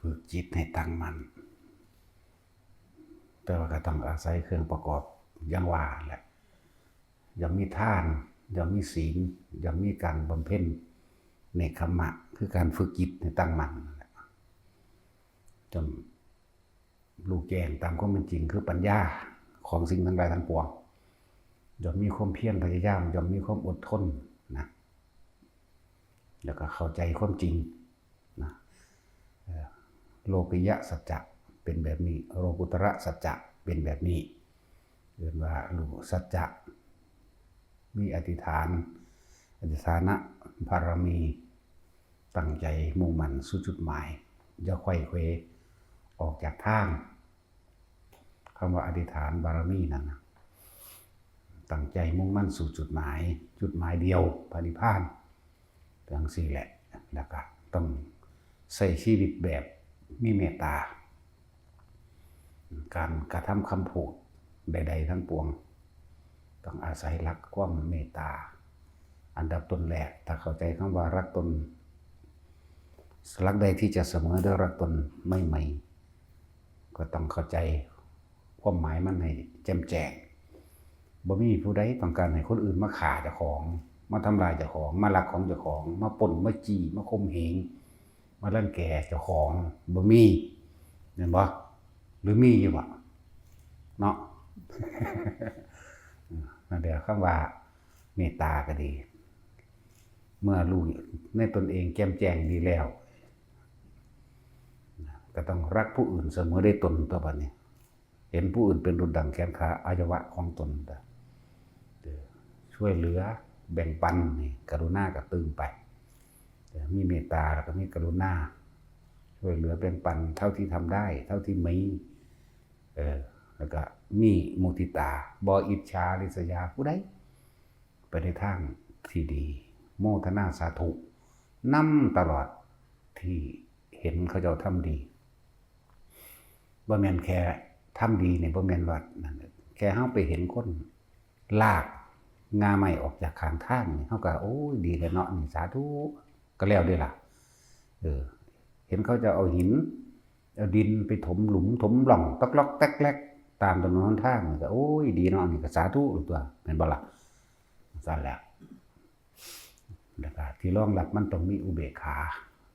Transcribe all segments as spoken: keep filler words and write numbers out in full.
ฝึกจิตให้ตั้งมั่น แต่ว่าก็ต้องอาศัยเครื่องประกอบอย่างว่าแหละ ย่อมมีทาน ย่อมมีศีล ย่อมมีการบำเพ็ญเนกขัมมะ คือการฝึกจิตให้ตั้งมั่นนั่นแหละ จนรู้แจ้งตามความเป็นจริง คือปัญญาของสิ่งทั้งหลายทั้งปวง ย่อมมีความเพียรพยายาม ย่อมมีความอดทนนะ แล้วก็เข้าใจความจริงนะ เอ่อ โลกิยะสัจจะเป็นแบบนี้ โลกุตระสัจจะเป็นแบบนี้ เรียกว่ารู้สัจจะ มีอธิษฐาน อธิษฐานบารมี ตั้งใจมุ่งมั่นสู่จุดหมาย อย่าไขว่เขวออกจากทาง คำว่าอธิษฐานบารมีนั่นนะ ตั้งใจมุ่งมั่นสู่จุดหมาย จุดหมายเดียว พระนิพพาน จั่งซี้แหละ แล้วก็ต้องใช้ชีวิตแบบมีเมตตา การกระทำคำพูดใดๆทั้งปวง ต้องอาศัยหลักความเมตตา อันดับต้นแรก ถ้าเข้าใจคำว่ารักตน หลักใดที่จะเสมอด้วยรักตนไม่ไหม ก็ต้องเข้าใจความหมายมันให้แจ่มแจ้ง บ่มีผู้ใดต้องการให้คนอื่นมาฆ่าเจ้าของ มาทำลายเจ้าของ มาลักของเจ้าของ มาปล้น มาจี้ มาข่มเหง มารังแกเจ้าของ บ่มี แม่นบ่ หรือมีอยู่บ่ เนาะ นั่นแหละ คำว่าเมตตาก็ดี เมื่อรู้ในตนเองแจ่มแจ้งดีแล้ว ก็ต้องรักผู้อื่นเสมอด้วยตน ต่อไปนี้ เห็นผู้อื่นเป็นดุจดั่งแขนขาอวัยวะของตน เออ ช่วยเหลือแบ่งปันนี่ กรุณาก็ตื่นไป เออ มีเมตตาแล้วก็มีกรุณา ช่วยเหลือแบ่งปันเท่าที่ทำได้ เท่าที่มี เออ แล้วก็มีมุทิตา บ่อิจฉาริษยาผู้ใด ไปในทางที่ดี โมทนาสาธุนำตลอดที่เห็นเขาเจ้าทำดี บ่แม่นแค่ทำดีนี่ บ่แม่นว่านั่น แค่เฮาไปเห็นคนลากง่าไม้ออกจากข้างทางนี่ เฮาก็ โอ้ย ดีแล้วเนาะ นี่ สาธุ ก็แล้วเด้ล่ะ เออ เห็นเขาเจ้าเอาหิน เอาดินไปถมหลุมถมร่อง ต๊อกต๊อกแต๊กแต๊ก ตามถนนหนทางนี่ก็ โอ้ย ดีเนาะ นี่ก็สาธุตัว แม่นบ่ล่ะ ซั่นแหละ แล้วก็ที่รองรับมันต้องมีอุเบกขา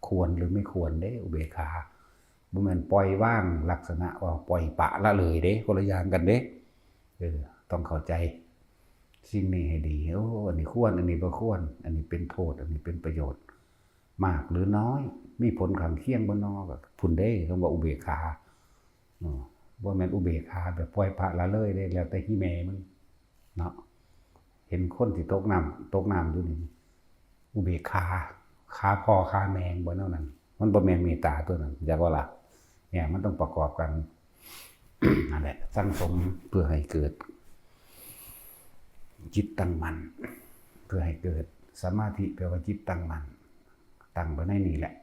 ควรหรือไม่ควรเด้ อุเบกขา บ่แม่นปล่อยวางลักษณะว่าปล่อยปละละเลยเด้ คนละอย่างกันเด้ เออ ต้องเข้าใจสิ่งนี้ให้ดี โอ้ อันนี้ควร อันนี้บ่ควร อันนี้เป็นโทษ อันนี้เป็นประโยชน์ มากหรือน้อย มีผลข้างเคียงบ่น้อ ก็พุ้นเด้ คำว่าอุเบกขา เออ บ่แม่นอุเบกขาแบบปล่อยปละละเลยเด้ แล้วแต่ฮีแม่มึง เนาะ เห็นคนที่ตกน้ำ ตกน้ำอยู่นี่ อุเบกขา ขาพ่อขาแม่บ่แนวนั้น มันบ่แม่นเมตตาตัวนั้น อยากว่าล่ะ เนี่ย มันต้องประกอบกัน นั่นแหละ สั่งสมเพื่อให้เกิดจิตตั้งมั่น เพื่อให้เกิดสมาธิ แปลว่าจิตตั้งมั่น ตั้งไว้ในนี่แหละ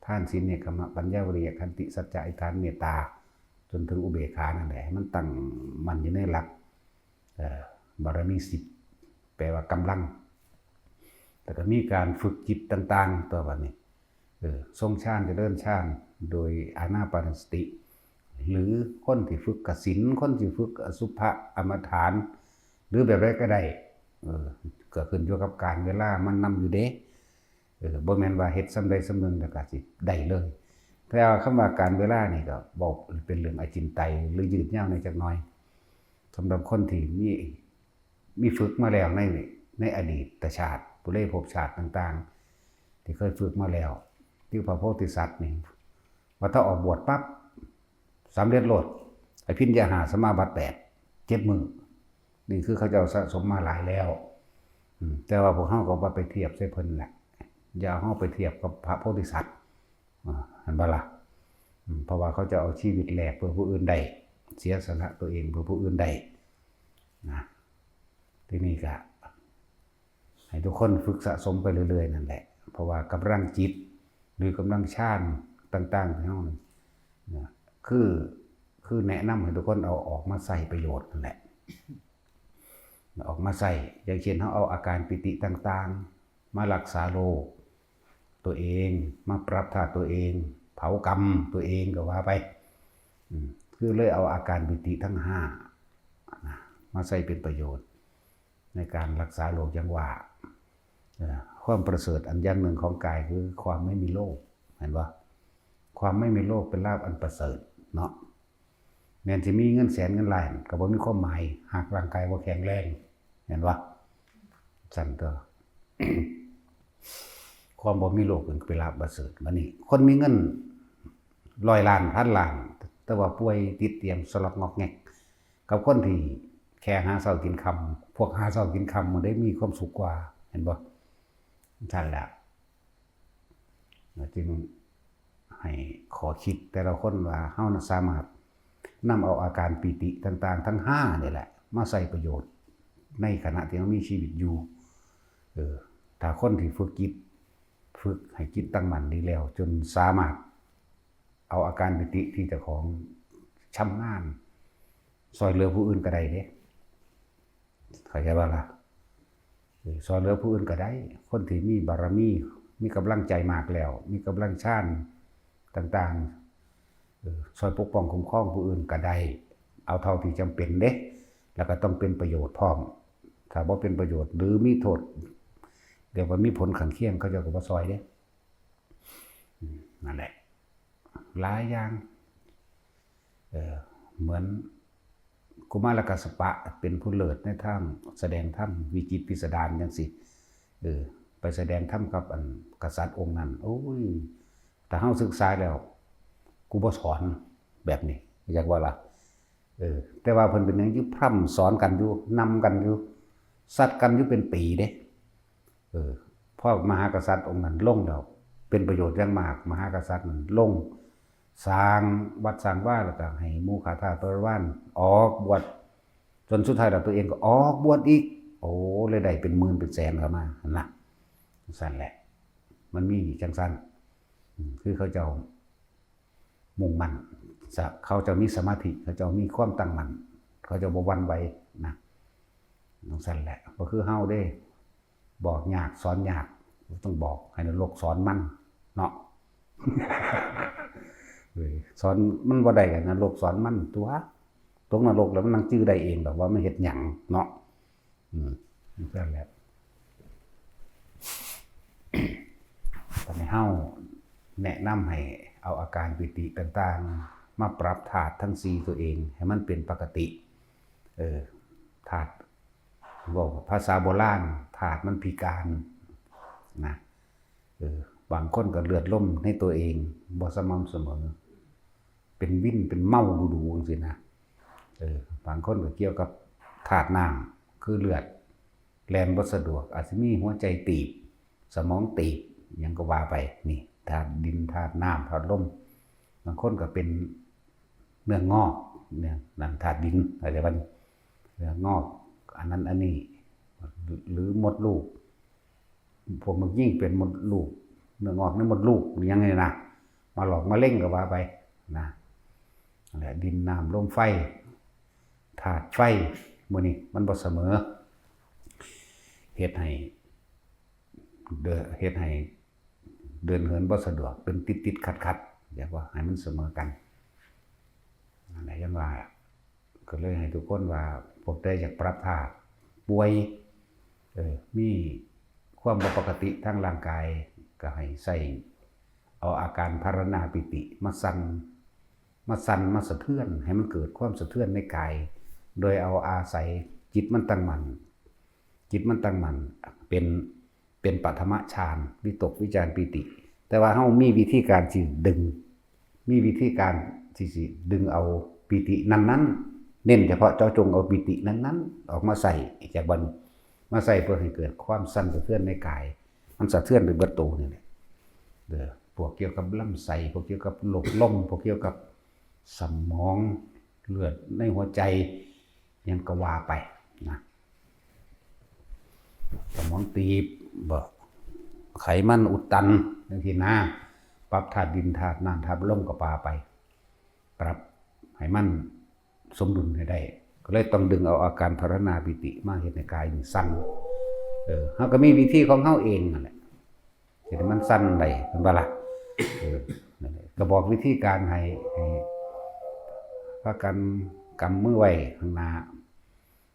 ทาน ศีล เนกขัมมะ ปัญญา วิริยะ ขันติ สัจจะ อธิษฐาน เมตตา จนถึงอุเบกขานั่นแหละ ให้มันตั้งมั่นอยู่ในหลัก เอ่อ บารมีสิบ แปลว่ากำลัง แล้วก็มีการฝึกจิตต่างๆ ตัวบัดนี้ เออ ทรงฌาน เจริญฌาน โดยอานาปานสติ หรือคนที่ฝึกกสิณ คนที่ฝึกอสุภะ อมฐาน หรือแบบใดก็ได้ เออ ก็ขึ้นอยู่กับการเวลามันนำอยู่เด้ เออ บ่แม่นว่าเฮ็ดส่ำใดส่ำหนึ่งแล้วก็สิได้เลย แต่ว่าคำว่าการเวลานี่ก็เว้าเป็นเรื่องอจินไตย หรือยืดยาวในจักหน่อย สำหรับคนที่มี มีฝึกมาแล้วใน ในอดีตชาติ ปุเรภพชาติต่างๆ ที่เคยฝึกมาแล้ว คือพระโพธิสัตว์นี่ ว่าถ้าออกบวชปั๊บ สำเร็จโลด อภิญญาห้า สมาบัติแปด เจ็ดมื้อ นี่คือเขาเจ้าสะสมมาหลายแล้ว อืม แต่ว่าพวกเฮาก็บ่ไปเทียบใส่เพิ่นแหละ อย่าเอาเฮาไปเทียบกับพระโพธิสัตว์ อ่า เห็นบ่ล่ะ อืม เพราะว่าเขาจะเอาชีวิตแลกเพื่อผู้อื่นได้ เสียสละตัวเองเพื่อผู้อื่นได้ นะ ทีนี้ก็ให้ทุกคนฝึกสะสมไปเรื่อยๆ นั่นแหละ เพราะว่ากำลังจิต หรือกำลังฌานต่างๆ ที่เฮานี่นะ คือ คือแนะนำให้ทุกคนเอาออกมาใช้ประโยชน์นั่นแหละ ออกมาใช้ อย่างเช่น เฮาเอาอาการปีติต่างๆ มารักษาโรคตัวเอง มาปรับธาตุตัวเอง ภ เผากรรมตัวเองก็ว่าไป อืม คือเลยเอาอาการปีติทั้งห้านะ มาใช้เป็นประโยชน์ในการรักษาโรค อย่างว่า เอ่อ ความประเสริฐอันอย่างหนึ่งของกายคือความไม่มีโรค เห็นบ่? ความไม่มีโรคเป็นลาภอันประเสริฐเนาะ แม้นสิมีเงินแสนเงินล้านก็บ่มีความหมาย หากร่างกายบ่แข็งแรง เห็นบ่? ซั่นตัว ความบ่มีโรคเป็นลาภประเสริฐ บัดนี้ คนมีเงินร้อยล้าน พันล้าน แต่ว่าป่วยติดเตียงสลอกงอกแงก กับคนที่แค่หาเช้ากินค่ำ พวกหาเช้ากินค่ำมันได้มีความสุขกว่า เห็นบ่? ซั่นแหละ จึงให้ข้อคิดแต่ละคนว่าเฮาน่ะสามารถนำเอาอาการปีติต่างๆ ทั้งห้านี่แหละ มาใช้ประโยชน์ในขณะที่เฮามีชีวิตอยู่ เออ ถ้าคนที่ฝึกจิต ฝึกให้จิตตั้งมั่นดีแล้ว จนสามารถเอาอาการปีติที่เจ้าของชำนาญ ซ่อยเหลือผู้อื่นก็ได้เด้ เข้าใจบ่ล่ะ? เออ ซ่อยเหลือผู้อื่นก็ได้ คนที่มีบารมี มีกำลังใจมากแล้ว มีกำลังฌานต่างๆ เออ ซ่อยปกป้องคุ้มครองผู้อื่นก็ได้ เอาเท่าที่จำเป็นเด้ แล้วก็ต้องเป็นประโยชน์พร้อม ถ้าบ่เป็นประโยชน์หรือมีโทษ เรียกว่ามีผลข้างเคียง เขาเจ้าก็บ่ซ่อยเด้ อืม นั่นแหละ หลายอย่าง เอ่อ เหมือนกุมารกัสสปะเป็นผู้เลิศในทางแสดงธรรม วิจิตรพิสดารจังซี้ เออ ไปแสดงธรรมกับอันกษัตริย์องค์นั้น โอ้ย ถ้าเฮาศึกษาแล้ว กูบ่สอนแบบนี้ อยากว่าล่ะ เออ แต่ว่าเพิ่นเป็นหยังอยู่พร่ำสอนกันอยู่ นำกันอยู่ ซัดกันอยู่เป็นปีเด้ เออ พอมหากษัตริย์องค์นั้นลงแล้ว เป็นประโยชน์อย่างมาก มหากษัตริย์นั้นลง สร้างวัดสร้างวา แล้วก็ให้หมู่ข้าทาสบริวารออกบวช จนสุดท้ายแล้วตัวเองก็ออกบวชอีก โอ้ เลยได้เป็นหมื่นเป็นแสนเข้ามา หั่นนะ ซั่นแหละ มันมีจังซั่น อืม คือเขาเจ้ามุ่งมั่น สะ-, เขาเจ้ามีสมาธิ เขาเจ้ามีความตั้งมั่น เขาเจ้าบ่หวั่นไหวนะ จังซั่นแหละ บ่คือเฮาเด้ บอกยากสอนยาก ต้องบอกให้นรกสอนมันเนาะ เออ สอนมันบ่ได้ก็นรกสอนมันตั๊ว ตกนรกแล้วมันนั่งจื่อได้เองดอกว่ามันเฮ็ดหยังเนาะ อืม จังซั่นแหละ ตอนนี้เฮาแนะนำให้เอาอาการปีติต่างๆ มาปรับธาตุทั้งสี่ตัวเองให้มันเป็นปกติ เออ ธาตุ เว้าภาษาโบราณ ธาตุมันพิการนะ เออ บางคนก็เลือดลมในตัวเองบ่สม่ำเสมอ เป็นวินเป็นเมาดูๆ จังซี้นะ เออ บางคนก็เกี่ยวกับธาตุน้ำ คือเลือดแล่นบ่สะดวก อาจสิมีหัวใจตีบ สมองตีบ หยังก็ว่าไป นี่ ธาตุดิน ธาตุน้ำ ธาตุลม บางคนก็เป็นเนื้องอก เนี่ย นั่นธาตุดิน เข้าใจบ่? เนื้องอก อันนั้นอันนี้ หรือมดลูก พวกมันยิ่งเป็นมดลูก เนื้องอกในมดลูก หยังไงนะ มาหลอกมะเร็งก็ว่าไปนะ นั่นแหละ ดินน้ำลมไฟ ธาตุไฟ มื้อนี้มันบ่เสมอ เฮ็ดให้ เดิน เฮ็ดให้เดินเหินบ่สะดวก เป็นติดๆ ขัดๆ อยากว่าให้มันเสมอกัน นั่นแหละ ยังว่า ก็เลยให้ทุกคนว่า พวกใดอยากปรับธาตุ ป่วย เออ มีความบ่ปกติทางร่างกาย ก็ให้ใช้เอาอาการภาวนาปีติมาสั่น มาสั่น มาสะเทือน ให้มันเกิดความสะเทือนในกาย โดยเอาอาศัยจิตมันตั้งมั่น จิตมันตั้งมั่น เป็น เป็นปฐมฌาน วิตกวิจารปีติ แต่ว่าเฮามีวิธีการสิดึง มีวิธีการที่สิดึงเอาปีตินั้นๆ เน้นเฉพาะเจาะจงเอาปีตินั้นๆ ออกมาใช้ จากบัดนี้ มาใช้เพื่อให้เกิดความสั่นสะเทือนในกาย มันสะเทือนไปเบิดโตนี่แหละ เด้อ พวกเกี่ยวกับลำไส้ พวกเกี่ยวกับโรคลม พวกเกี่ยวกับสมอง เลือดในหัวใจ หยังก็ว่าไปนะ สมองตีบ บ่ ไขมันอุดตัน จังซี้นะ ปรับธาตุดิน ธาตุน้ำ ธาตุลมก็ว่าไป ปรับให้มันสมดุลให้ได้ ก็เลยต้องดึงเอาอาการภาวนาปีติมาเฮ็ดให้กายนี่สั่น เออ เฮาก็มีวิธีของเฮาเองนั่นแหละ เฮ็ดให้มันสั่นได้ แม่นบ่ล่ะ? เออ ก็บอกวิธีการให้ให้พากันกำมือไว้ข้างหน้า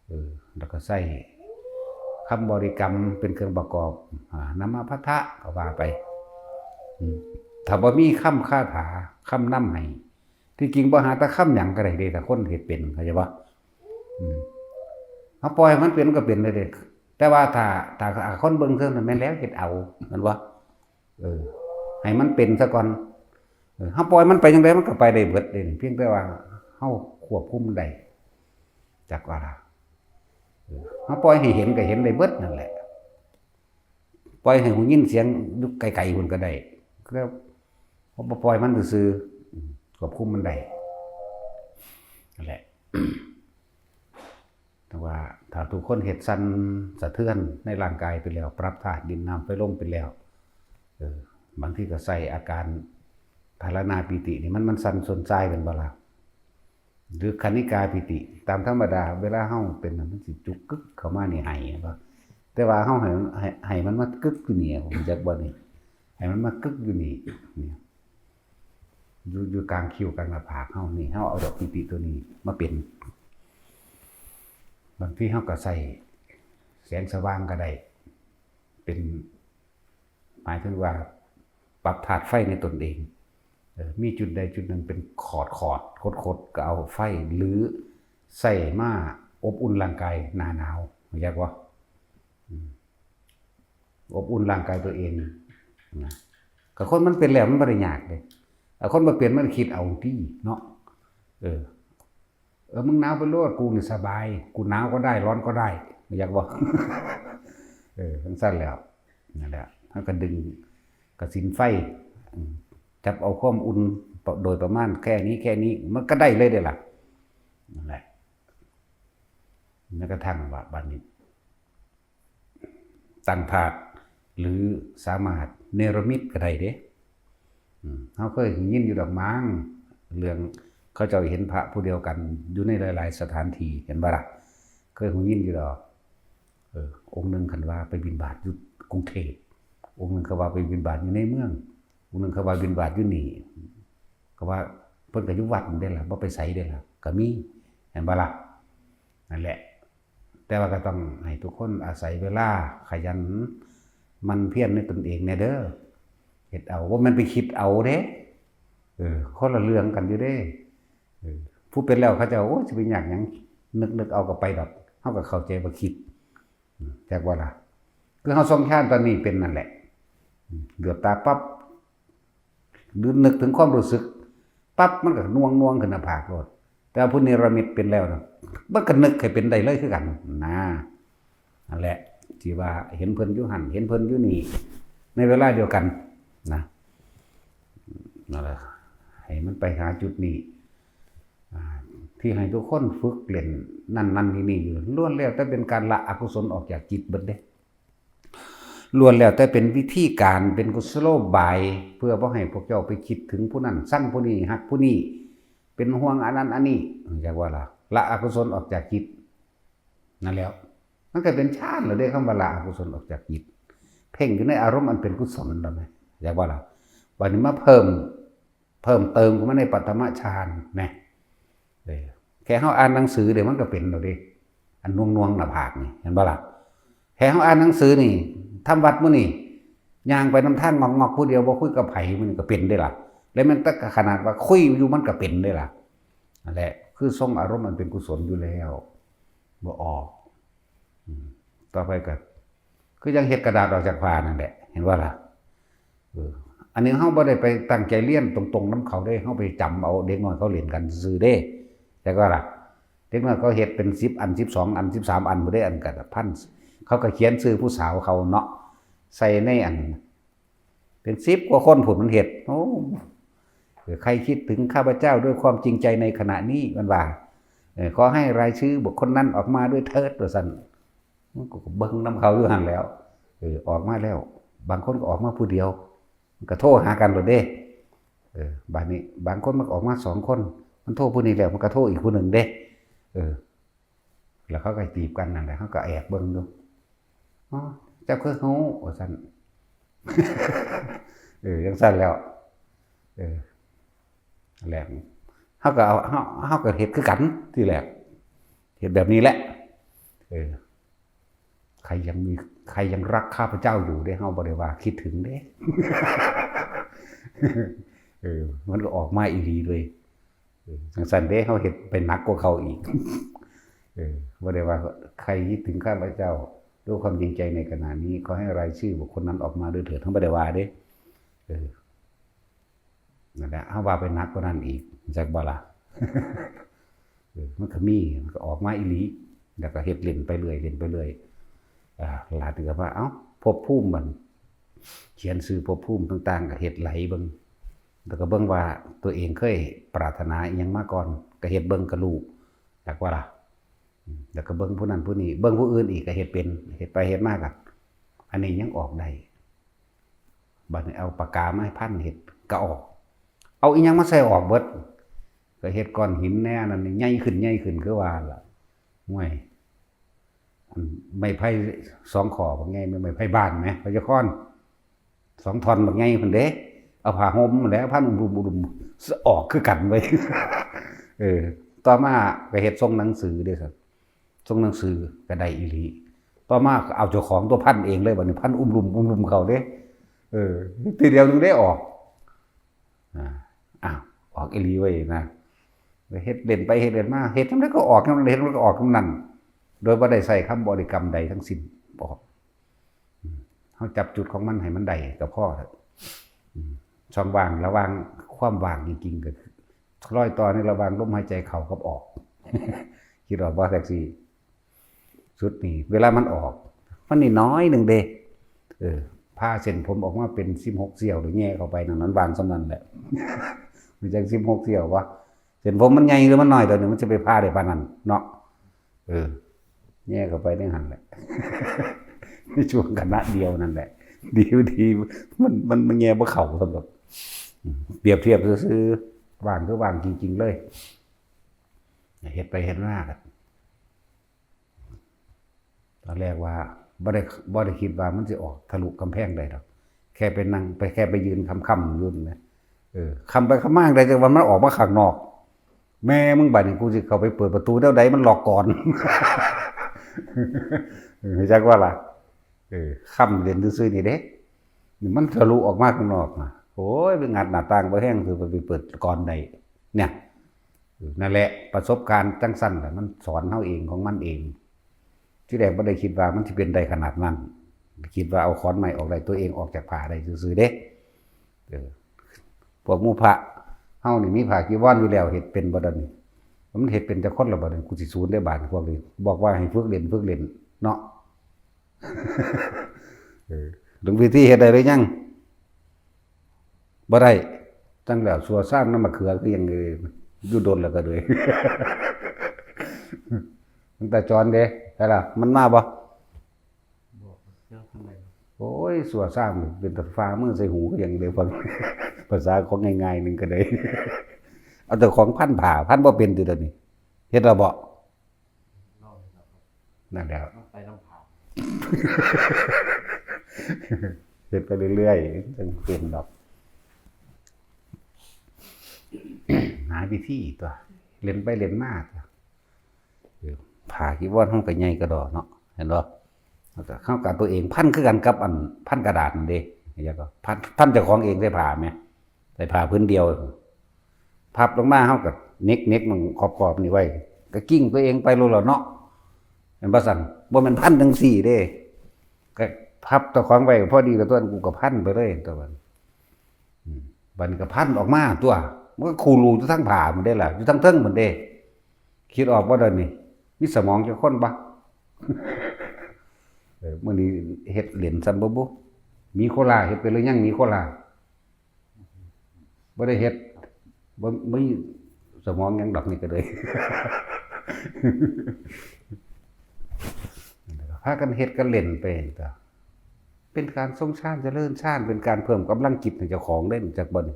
เออ แล้วก็ใช้คำบริกรรมเป็นเครื่องประกอบ อ่า นะมะพัทธะก็ว่าไป อืม ถ้าบ่มีคำคาถา คำนำให้ ที่จริงบ่หาแต่คำหยังก็ได้เด้ ถ้าคนเฮ็ดเป็น เข้าใจบ่ อืม เฮาปล่อยให้มันเป็นมันก็เป็นเลยเด้ แต่ว่าถ้า ถ้า ถ้าคนเบิ่งเทิงนั้นแม่นแล้วเฮ็ดเอา แม่นบ่ เออ ให้มันเป็นซะก่อน เออ เฮาปล่อยมันไปจั่งใดมันก็ไปได้เบิดเด้ เพียงแต่ว่าเฮาควบคุมได้ จักว่าล่ะ เออ เฮาปล่อยให้เห็นก็เห็นได้เบิดนั่นแหละ ปล่อยให้หูยินเสียงอยู่ไกลๆพุ้นก็ได้ แล้วเฮาบ่ปล่อยมันซื่อๆ อืม ควบคุมมันได้ นั่นแหละ แต่ว่าถ้าทุกคนเฮ็ดสั่นสะเทือนในร่างกายไปแล้ว ปรับธาตุดินน้ำไฟลมไปแล้ว เออ บางทีก็ใช้อาการพารานาปีตินี่มัน มันสั่นส่วนทรายเป็นบ่ล่ะ หรือคณิกาปีติ ตามธรรมดา เวลาเฮาเป็นน่ะมันสิจุกกึกเข้ามานี่ไห้เห็นบ่ แต่ว่าเฮาให้ ให้ ให้มันมากึกอยู่นี่ ผมจักบ่นี่ ให้มันมากึกอยู่นี่ นี่ อยู่ อยู่กลางคิ้วกลางหน้าผากเฮานี่ เฮาเอาดอกปีติตัวนี้มาเป็น บางทีเฮาก็ใช้แสงสว่างก็ได้ เป็น หมายถึงว่าปรับธาตุไฟในตนเอง เออ มีจุดใดจุดหนึ่งเป็นขอดขอดคดคดๆ ก็เอาไฟหรือใช้มาอบอุ่นร่างกายหน้าหนาว รู้จักบ่ อืม อบอุ่นร่างกายตัวเองนะ ก็คนมันเป็นแล้วมันบ่ได้ยากเด้ แต่คนบ่เป็นมันคิดเอาติเนาะ เออ เออ มึงหนาวไปโลด กูนี่สบาย กูหนาวก็ได้ ร้อนก็ได้ รู้จักบ่ เออ จั่งซั่นแล้ว นั่นแหละ เฮาก็ดึงกสิณไฟ อืม จับเอาความอุ่นโดยประมาณแค่นี้ แค่นี้ มันก็ได้เลยเด้ล่ะ นั่นแหละ แม้กระทั่งว่าบัดนี้ ตั้งธาตุ หรือสามารถเนรมิตก็ได้เด้ อืม เฮาเคยยินอยู่ดอกมั้ง เรื่องเขาเจ้าเห็นพระผู้เดียวกันอยู่ในหลายๆสถานที่ เห็นบ่ล่ะ เคยยินอยู่ดอก เออ องค์หนึ่งคันว่าไปบิณฑบาตอยู่กรุงเทพ องค์หนึ่งเขาว่าไปบิณฑบาตอยู่ในเมือง องค์หนึ่งเขาว่าบิณฑบาตอยู่นี่ ก็ว่าเพิ่นก็อยู่วัดนั่นเด้ล่ะ บ่ไปไสเด้ล่ะ ก็มี เห็นบ่ล่ะ นั่นแหละ แต่ว่าก็ต้องให้ทุกคนอาศัยเวลา ขยันหมั่นเพียรในตนเองแน่เด้อ เฮ็ดเอา บ่แม่นไปคิดเอาเด้ เออ คนละเรื่องกันอยู่เด้ เออ ผู้เป็นแล้วเขาเจ้า โอ้ย สิไปยากหยัง นึกๆเอาก็ไปดอก เฮาก็เข้าใจว่าคิด อืม จักว่าล่ะ คือเฮาทรงฌานตอนนี้เป็นนั่นแหละ อืม เหลือบตาปั๊บ หรือนึกถึงความรู้สึกปั๊บ มันก็น่วงๆขึ้นหน้าผากโลด แต่ว่าผู้เนรมิตเป็นแล้วนะ มันก็นึกให้เป็นได้เลยคือกันนะ นั่นแหละ ที่ว่าเห็นเพิ่นอยู่หั่น เห็นเพิ่นอยู่นี่ ในเวลาเดียวกันนะ นั่นแหละ ให้มันไปหาจุดนี้ อ่า ที่ให้ทุกคนฝึกเล่นนั่นนั่นนี่นี่อยู่ ล้วนแล้วแต่เป็นการละอกุศลออกจากจิตเบิดเด้ ล้วนแล้วแต่เป็นวิธีการ เป็นกุศโลบาย เพื่อบ่ให้พวกเจ้าไปคิดถึงผู้นั้น ซังผู้นี้ ฮักผู้นี้ เป็นห่วงอันนั้นอันนี้ จักว่าล่ะ ละอกุศลออกจากจิต นั่นแหล้ว มันก็เป็นฌานแล้วเด้ คำว่าละอกุศลออกจากจิต เพ่งอยู่ในอารมณ์อันเป็นกุศลแล้วแม่น จักว่าล่ะ บัดนี้มาเพิ่ม เพิ่มเติมเข้ามาในปฐมฌานนะ เออ แค่เฮาอ่านหนังสือเดี๋ยวมันก็เป็นแล้วเด้ อันน่วงๆหน้าผากนี่ เห็นบ่ล่ะ แค่เฮาอ่านหนังสือนี่ ทำวัดมื้อนี่ ย่างไปนำทางงอกๆผู้เดียว บ่คุยกับไผ มื้อนี้ก็เป็นเด้ล่ะ แล้วแม่นแต่ขนาดว่าคุยอยู่มันก็เป็นเด้ล่ะ นั่นแหละ คือทรงอารมณ์อันเป็นกุศลอยู่แล้ว บ่ออก อืม ต่อไปก็ คือยังเฮ็ดกระดาษออกจากผ้านั่นแหละ เห็นบ่ล่ะ เออ อันนี้เฮาบ่ได้ไปตั้งใจเรียนตรงๆนำเขาเด้ เฮาไปจำเอาเด็กน้อยเขาเล่นกันซื่อๆเด้ จักว่าล่ะ เด็กน้อยเขาเฮ็ดเป็นสิบอัน สิบสองอัน สิบสามอันพุ้นเด้ อันกระดาษพัน เขาก็เขียนชื่อผู้สาวเขาเนาะ ใส่ในอัน เป็นสิบกว่าคนพุ้นมันเฮ็ด โอ้ เออ ใครคิดถึงข้าพเจ้าด้วยความจริงใจในขณะนี้ มันว่า เออ ขอให้รายชื่อบุคคลนั้นออกมาด้วยเถิด ว่าซั่น มันก็เบิ่งนำเขาอยู่หั่นแหล้ว เออ ออกมาแล้ว บางคนก็ออกมาผู้เดียว มันก็โทรหากันโลดเด้ เออ บาดนี้ บางคนมันก็ออกมาสองคน มันโทรผู้นี้แล้ว มันก็โทรอีกผู้หนึ่งเด้ เออ แล้วเขาก็จีบกันนั่นแหละ เขาก็แอบเบิ่งอยู่ อ๋อ เจ้าคือฮู้ ว่าซั่น เออ จั่งซั่นแล้ว เออ แหละ เฮาก็เอา เฮา เฮาก็เฮ็ดคือกันทีแรก เฮ็ดแบบนี้แหละ เออ ใครยังมี ใครยังรักข้าพเจ้าอยู่เด้ เฮาบ่ได้ว่าคิดถึงเด้ เออ มันก็ออกมาอีหลีเลย เออ จังซั่นเด้ เฮาเฮ็ดไปหนักกว่าเขาอีก เออ บ่ได้ว่าใครคิดถึงข้าพเจ้า ด้วยความจริงใจในขณะนี้ ขอให้รายชื่อบุคคลนั้นออกมาด้วยเถิด เฮาบ่ได้ว่าเด้ เออ นั่นแหละ เฮาว่าไปหนักกว่านั้นอีก จักบ่ล่ะ เออ มันก็มี มันก็ออกมาอีหลี แล้วก็เฮ็ดเล่นไปเรื่อย เล่นไปเรื่อย อ่า หลายเทื่อว่า เอ้า ภพภูมิบัด เขียนชื่อภพภูมิต่างๆ ก็เฮ็ดไหลเบิ่ง แล้วก็เบิ่งว่าตัวเองเคยปรารถนาอิหยังมาก่อน ก็เฮ็ดเบิ่งก็รู้ จักว่าล่ะ อืม แล้วก็เบิ่งผู้นั้นผู้นี้ เบิ่งผู้อื่นอีกก็เฮ็ดเป็น เฮ็ดไปเฮ็ดมาก็ อันนี้ยังออกได้ บัดนี้เอาปากกามาให้พันเฮ็ดก็ออก เอาอิหยังมาใส่ออกเบิด ก็เฮ็ดก้อนหินแน่ อันนั้นนี่ใหญ่ขึ้น ใหญ่ขึ้น คือว่าล่ะ ห่วย อันไม้ไผ่สองข้อบักใหญ่ ไม้ไผ่บ้านแหม พญาคอน สองท่อนบักใหญ่พุ้นเด้ เอาผ้าห่มนั่นแหละ พันอุ้มๆๆ ออกคือกันเว้ย เออ ต่อมาก็เฮ็ดทรงหนังสือเด้ครับ ทรงหนังสือก็ได้อีหลี ต่อมาก็เอาเจ้าของตัวพันเองเลย บัดนี้พันอุ้มๆๆ เข้าเด้ เออ ทีเดียวหนึ่งได้ออก อ่า อ้าว ออกอีหลีเว้ยนะ เฮ็ดเล่นไปเฮ็ดเล่นมา เฮ็ดจั่งใดก็ออกจั่งนั้น เฮ็ดจั่งใดก็ออกจั่งนั้น โดยบ่ได้ใช้คำบริกรรมใดทั้งสิ้น ออก อืม เฮาจับจุดของมันให้มันได้ก็พอเถอะ อืม ช่องว่างระหว่างความว่างจริงๆ ก็คือรอยต่อในระหว่างลมหายใจเข้ากับออก คิดออกบ่ แท็กซี่ ชุดนี้ เวลามันออก มันนี่น้อยหนึ่งเด้ เออ ผ่าเส้นผมออกมาเป็นสิบหกเสี้ยว หรือแง่เข้าไปนั่น นั้นว่างส่ำนั้นแหละ มันจังสิบหกเสี้ยววะ เส้นผมมันใหญ่หรือมันน้อย ตอนนี้มันจะไปผ่าได้ปานนั้นเนาะ เออ แง่เข้าไปในหั่นแหละ ในช่วงขณะเดียวนั่นแหละ ดี ดี มัน มัน มันแง่บ่เข้าสำหรับ อืม เปรียบเทียบซื่อๆ ว่างคือว่างจริงๆ เลย เฮ็ดไปเฮ็ดมาก็ ตอนแรกว่าบ่ได้ บ่ได้คิดว่ามันสิออกทะลุกำแพงได้ดอก แค่ไปนั่ง ไป แค่ไปยืนค้ำๆ อยู่นั่นแหละ เออ ค้ำไปค้ำมาจั่งใด แต่ว่ามันออกมาข้างนอก แม่มึง บัดนี้กูสิเข้าไปเปิดประตูแนวใด มันล็อกก่อน เออ จักว่าล่ะ เออ ค้ำเล่นซื่อๆ นี่เด้ นี่มันทะลุออกมาข้างนอกนะ โอ้ย ไปงัดหน้าต่างบ่แฮง คือไปเปิดก่อนได้ เนี่ย เออ นั่นแหละ ประสบการณ์จั่งซั่นแหละ มันสอนเฮาเองของมันเอง ทีแรกบ่ได้คิดว่ามันสิเป็นได้ขนาดนั้น คิดว่าเอาขอนไม้ออกได้ ตัวเองออกจากผ้าได้ซื่อๆ เด้ เออ พวกหมู่พระเฮานี่มีผ้าจีวรอยู่แล้ว เฮ็ดเป็นบ่ดอกนี่ มันเฮ็ดเป็นจักคนละบัดนี้ กูสิสูนได้บาดพวกนี้ บอกว่าให้ฝึกเล่น ฝึกเล่นเนาะ เออ หลวงพี่ที่เฮ็ดได้หรือยัง บ่ได้ จั่งแล้ว สั่วซ่ามน้ำมะเขือคือหยังเลย อยู่ดนแล้วก็เลย มันตาจรเด้ ใช่ล่ะ มันมาบ่ บอกเจ้าทำไม โอ้ย สั่วซ่ามเป็นตาฟ้ามือใส่หูคือหยังเลย ฟัง ภาษาของง่ายๆ หนึ่งก็ได้ เอาแต่ของพันผ้า พันบ่เป็นติดยวนี้ เฮ็ดแล้วบ่ เล่าให้เรา นั่นแหละ ต้องไปน้ำผ่า เฮ็ดไปเรื่อยๆ จั่งเป็นดอก หาวิธีตัว เล่นไปเล่นมาตัว เออ ผ้าจีวรเฮาก็ใหญ่กระดอเนาะ เห็นบ่ แล้วก็เฮาก็ตัวเองพันคือกันกับอันพันกระดาษนั่นเด้ แล้วก็พัน พันเจ้าของเองใส่ผ้าแหม ใส่ผ้าผืนเดียว พับลงมาเฮาก็เน็ก เน็กมันขอบๆ นี่ไว้ ก็กิ้งตัวเองไปโลดแล้วเนาะ แม่นบ่ซั่น บ่แม่นพันจั่งซี้เด้ ก็พับเจ้าของไว้พอดีกับตัวนั้น กูก็พันไปเลยตัวนั้น อืม บัดนี้ก็พันออกมาตัว มันก็คูรูอยู่ทั้งผ้าหมดเด้ล่ะ อยู่ทั้งเทิงหมดเด้ คิดออกบ่เดี๋ยวนี้ มีสมองจักคนบ่ เออ มื้อนี้เฮ็ดเล่นซั่นบ่บุ มีโคลา เฮ็ดไปหรือยัง มีโคลา บ่ได้เฮ็ด บ่ บ่มีสมองหยังดอกนี่ก็เลย พากันเฮ็ดกันเล่นไปตัว เป็นการทรงฌานเจริญฌาน เป็นการเพิ่มกำลังจิตให้เจ้าของเด้ จักบ่นี่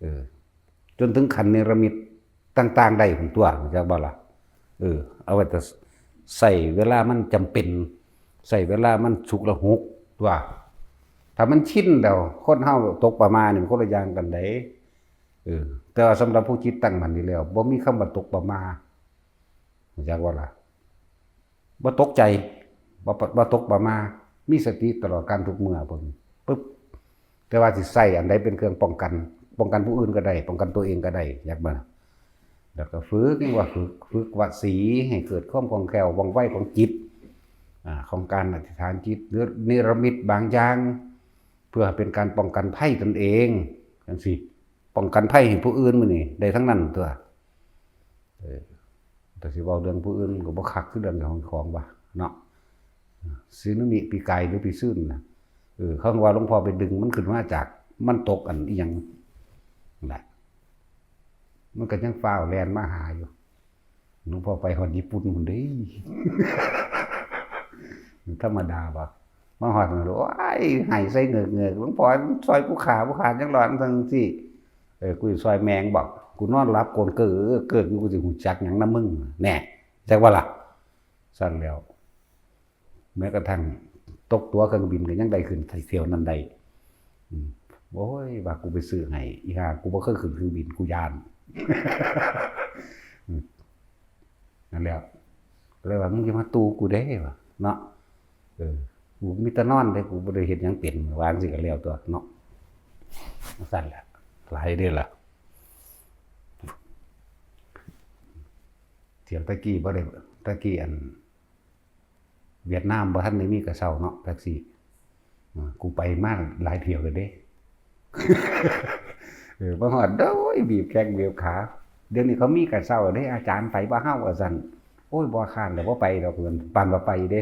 เออ จนถึงขั้นเนรมิตต่างๆ ได้พุ้นตัว จักบ่ล่ะ เออ เอาไว้แต่ใช้เวลามันจำเป็น ใช้เวลามันฉุกละหุกตัว ถ้ามันชินแล้ว คนเฮาตกประมาณนี่มันคนละอย่างกันเด้ เออ แต่ว่าสำหรับผู้จิตตั้งมั่นดีแล้ว บ่มีคำว่าตกประหม่า รู้จักบ่ล่ะ? บ่ตกใจ บ่ บ่ตกประหม่า มีสติตลอดการทุกเมื่อ เพิ่น ปึ๊บ แต่ว่าสิใช้อันใดเป็นเครื่องป้องกัน ป้องกันผู้อื่นก็ได้ ป้องกันตัวเองก็ได้ จักบ่ล่ะ? แล้วก็ฝึก ยังว่าฝึก ฝึกวสีให้เกิดความคล่องแคล่วว่องไวของจิต อ่า ของการอธิษฐานจิต หรือนิรมิตบางอย่าง เพื่อเป็นการป้องกันภัยตนเอง จังซี้ ป้องกันภัยให้ผู้อื่นมื้อนี้ ได้ทั้งนั้นตั๊ว เออ แต่สิเว้าเรื่องผู้อื่นก็บ่คักคือเรื่องของของว่าเนาะ สึนามิปีกายหรือปีซื่นน่ะ เออ เขาว่าหลวงพ่อไปดึงมันขึ้นมาจาก มันตกอันอิหยังนั่นแหละ มันก็ยังฟ้าวแล่นมาหาอยู่ หลวงพ่อไปฮอดญี่ปุ่นพุ้นเด้ ธรรมดาบ่ มาฮอดนั่น โอ้ย ไห้ใส่เงือกๆ หลวงพ่อซอยผู้ข้า ผู้ข้ายังรอด จังซี้ เออ กูสิซอยแม่งบ่ กูนอนหลับโกนเกิกเกิกอยู่ กูสิฮู้จักหยังนำมึง แน่ จักว่าล่ะ ซั่นแล้ว แม้กระทั่งตกตั๋วเครื่องบินก็ยังได้ขึ้นเที่ยวนั้นได้ อืม โอ้ย ว่ากูไปซื้อให้ อีห่า กูบ่เคยขึ้นเครื่องบิน กูย้าน อืม นั่นแหละ ก็เลยว่า มึงอย่ามาตู่กูเด้ ว่ะ เนาะ เออ กูมีแต่นอนเด้ กูบ่ได้เฮ็ดหยังเป็น ว่าจังซี้ก็แล้วตั๊วเนาะ ซั่นแหละ หลายเด้ล่ะ เที่ยวตะกี้บ่ได้ ตะกี้อัน เวียดนามบ่ทันได้มีกระเช้าเนาะ แท็กซี่ อ่า กูไปมาหลายเที่ยวแล้วเด้ เออ มาฮอด โอ้ย บีบแข้งบีบขา เดี๋ยวนี้เขามีกระเช้าเด้ อาจารย์ ไปบ่เฮา ว่าซั่น โอ้ย บ่ ค้านแล้ว บ่ไปดอก เพิ่น ปานว่าไปเด้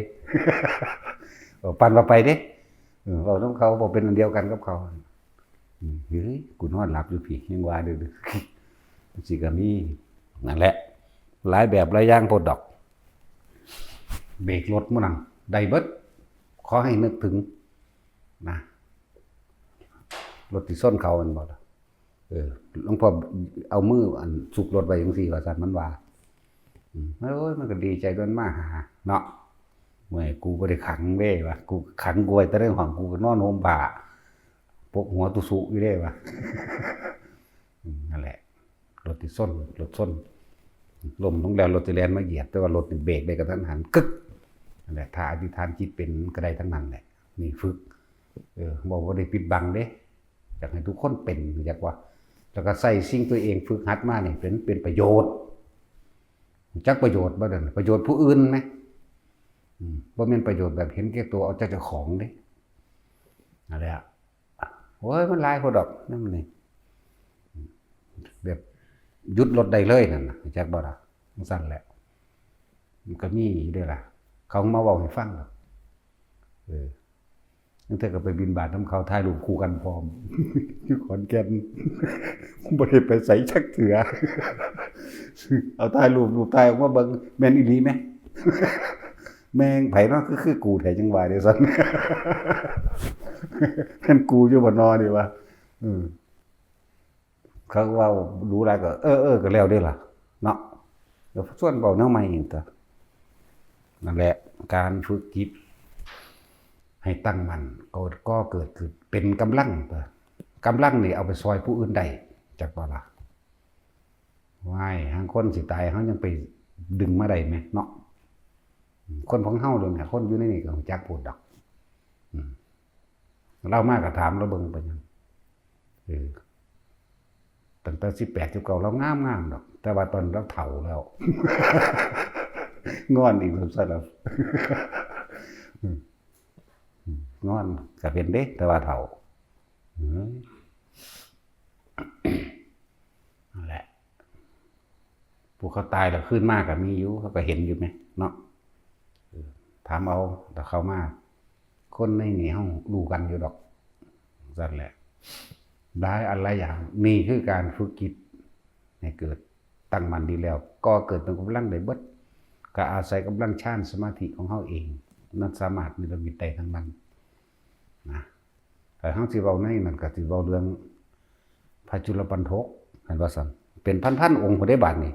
เออ ปานว่าไปเด้ เออ เว้านำเขา บ่เป็นอันเดียวกันกับเขา อืม เฮ้ย กูนอนหลับอยู่พี้ ยังว่าเด้อ จังซี้ก็มี นั่นแหละ หลายแบบหลายอย่างโพดดอก เบรกรถมื้อนั้น ได้เบิด ขอให้นึกถึง นะ รถที่ชนเขาแม่นบ่ล่ะ เออ หลวงพ่อเอามืออันซุกรถไว้จังซี้ ว่าซั่น มันว่า อืม โอ้ย มันก็ดีใจตั๊ว มาหา เนาะ เมื่อย กูบ่ได้ขังเด้ ว่า กูขังกูไว้แต่ในห้อง กูก็นอนห่มผ้า ปกหัวตุสุอยู่เด้ ว่า อืม นั่นแหละ รถที่ชน รถชน ล้มลงแล้ว รถสิแล่นมาเหยียบ แต่ว่ารถนี่เบรกได้กะทันหัน กึก นั่นแหละ ถ้าอธิษฐานจิตเป็นก็ได้ทั้งนั้นแหละ นี่ฝึก เออ บ่ บ่ได้ปิดบังเด้ อยากให้ทุกคนเป็น รู้จักว่า แล้วก็ใช้สิ่งตัวเองฝึกหัดมานี่เป็น เป็นประโยชน์ รู้จักประโยชน์บ่เด้อ ประโยชน์ผู้อื่นไหม อืม บ่แม่นประโยชน์แบบเห็นแก่ตัว เอาแต่เจ้าของเด้ นั่นแหละ โอ้ย มันหลายโพดดอก นั่นนี่ แบบหยุดรถได้เลยนั่นน่ะ รู้จักบ่ล่ะ จังซั่นแหละ มันก็มีอยู่เด้ล่ะ เขามาเว้าให้ฟังดอก เออ ลางเทื่อก็ไปบิณฑบาตนำเขา ถ่ายรูปคู่กันพร้อม อยู่ขอนแก่น บ่ได้ไปไสจักเทื่อ เอาถ่ายรูป รูปถ่ายออกมาเบิ่ง แม่นอีหลีแหม แม่งไผเนาะ คือ คือกูแท้ จังว่าเด้ซั่น แม่นกูอยู่บ่นอนี่วะ อืม เขาเว้าดูหลายก็ เออ เออ ก็แล้วเด้ล่ะ เนาะ เดี๋ยวชวนเว้าแนวใหม่อีกตั๊ว นั่นแหละ การฝึกจิตให้ตั้งมั่น ก็ ก็เกิดขึ้นเป็นกำลังตั๊ว กำลังนี่เอาไปซอยผู้อื่นได้ จักบ่ล่ะ ว้าย หางคนสิตาย เฮายังไปดึงมาได้แหมเนาะ คนของเฮาเดี๋ยวนี้ คนอยู่ในนี่ก็รู้จักโพดดอก อืม ลาวมาก็ถามลาวเบิ่งไปหยัง เออ ตั้งแต่สิบแปด สิบเก้า ลาวงามๆดอก แต่ว่าตอนลาวเฒ่าแล้ว งอนอีก สำหรับ อืม อืม งอนก็เป็นเด้ แต่ว่าเฒ่า อืม นั่นแหละ ผู้เขาตายแล้วคืนมาก็มีอยู่ เขาก็เห็นอยู่แหมเนาะ เออ ถามเอา ถ้าเขามา คนในนี่เฮารู้กันอยู่ดอก ซั่นแหละ หลายอันหลายอย่าง นี่คือการฝึกจิตให้เกิดตั้งมั่นดีแล้ว ก็เกิดเป็นกำลังได้เบิด ก็อาศัยกำลังฌานสมาธิของเฮาเอง มันสามารถนิรมิตได้ทั้งนั้นนะ แต่เฮาสิเว้าในนั้นก็สิเว้าเรื่องพระจุลปัณฑก เห็นว่าซั่น เป็นพันๆองค์พุ้นเด้บาดนี้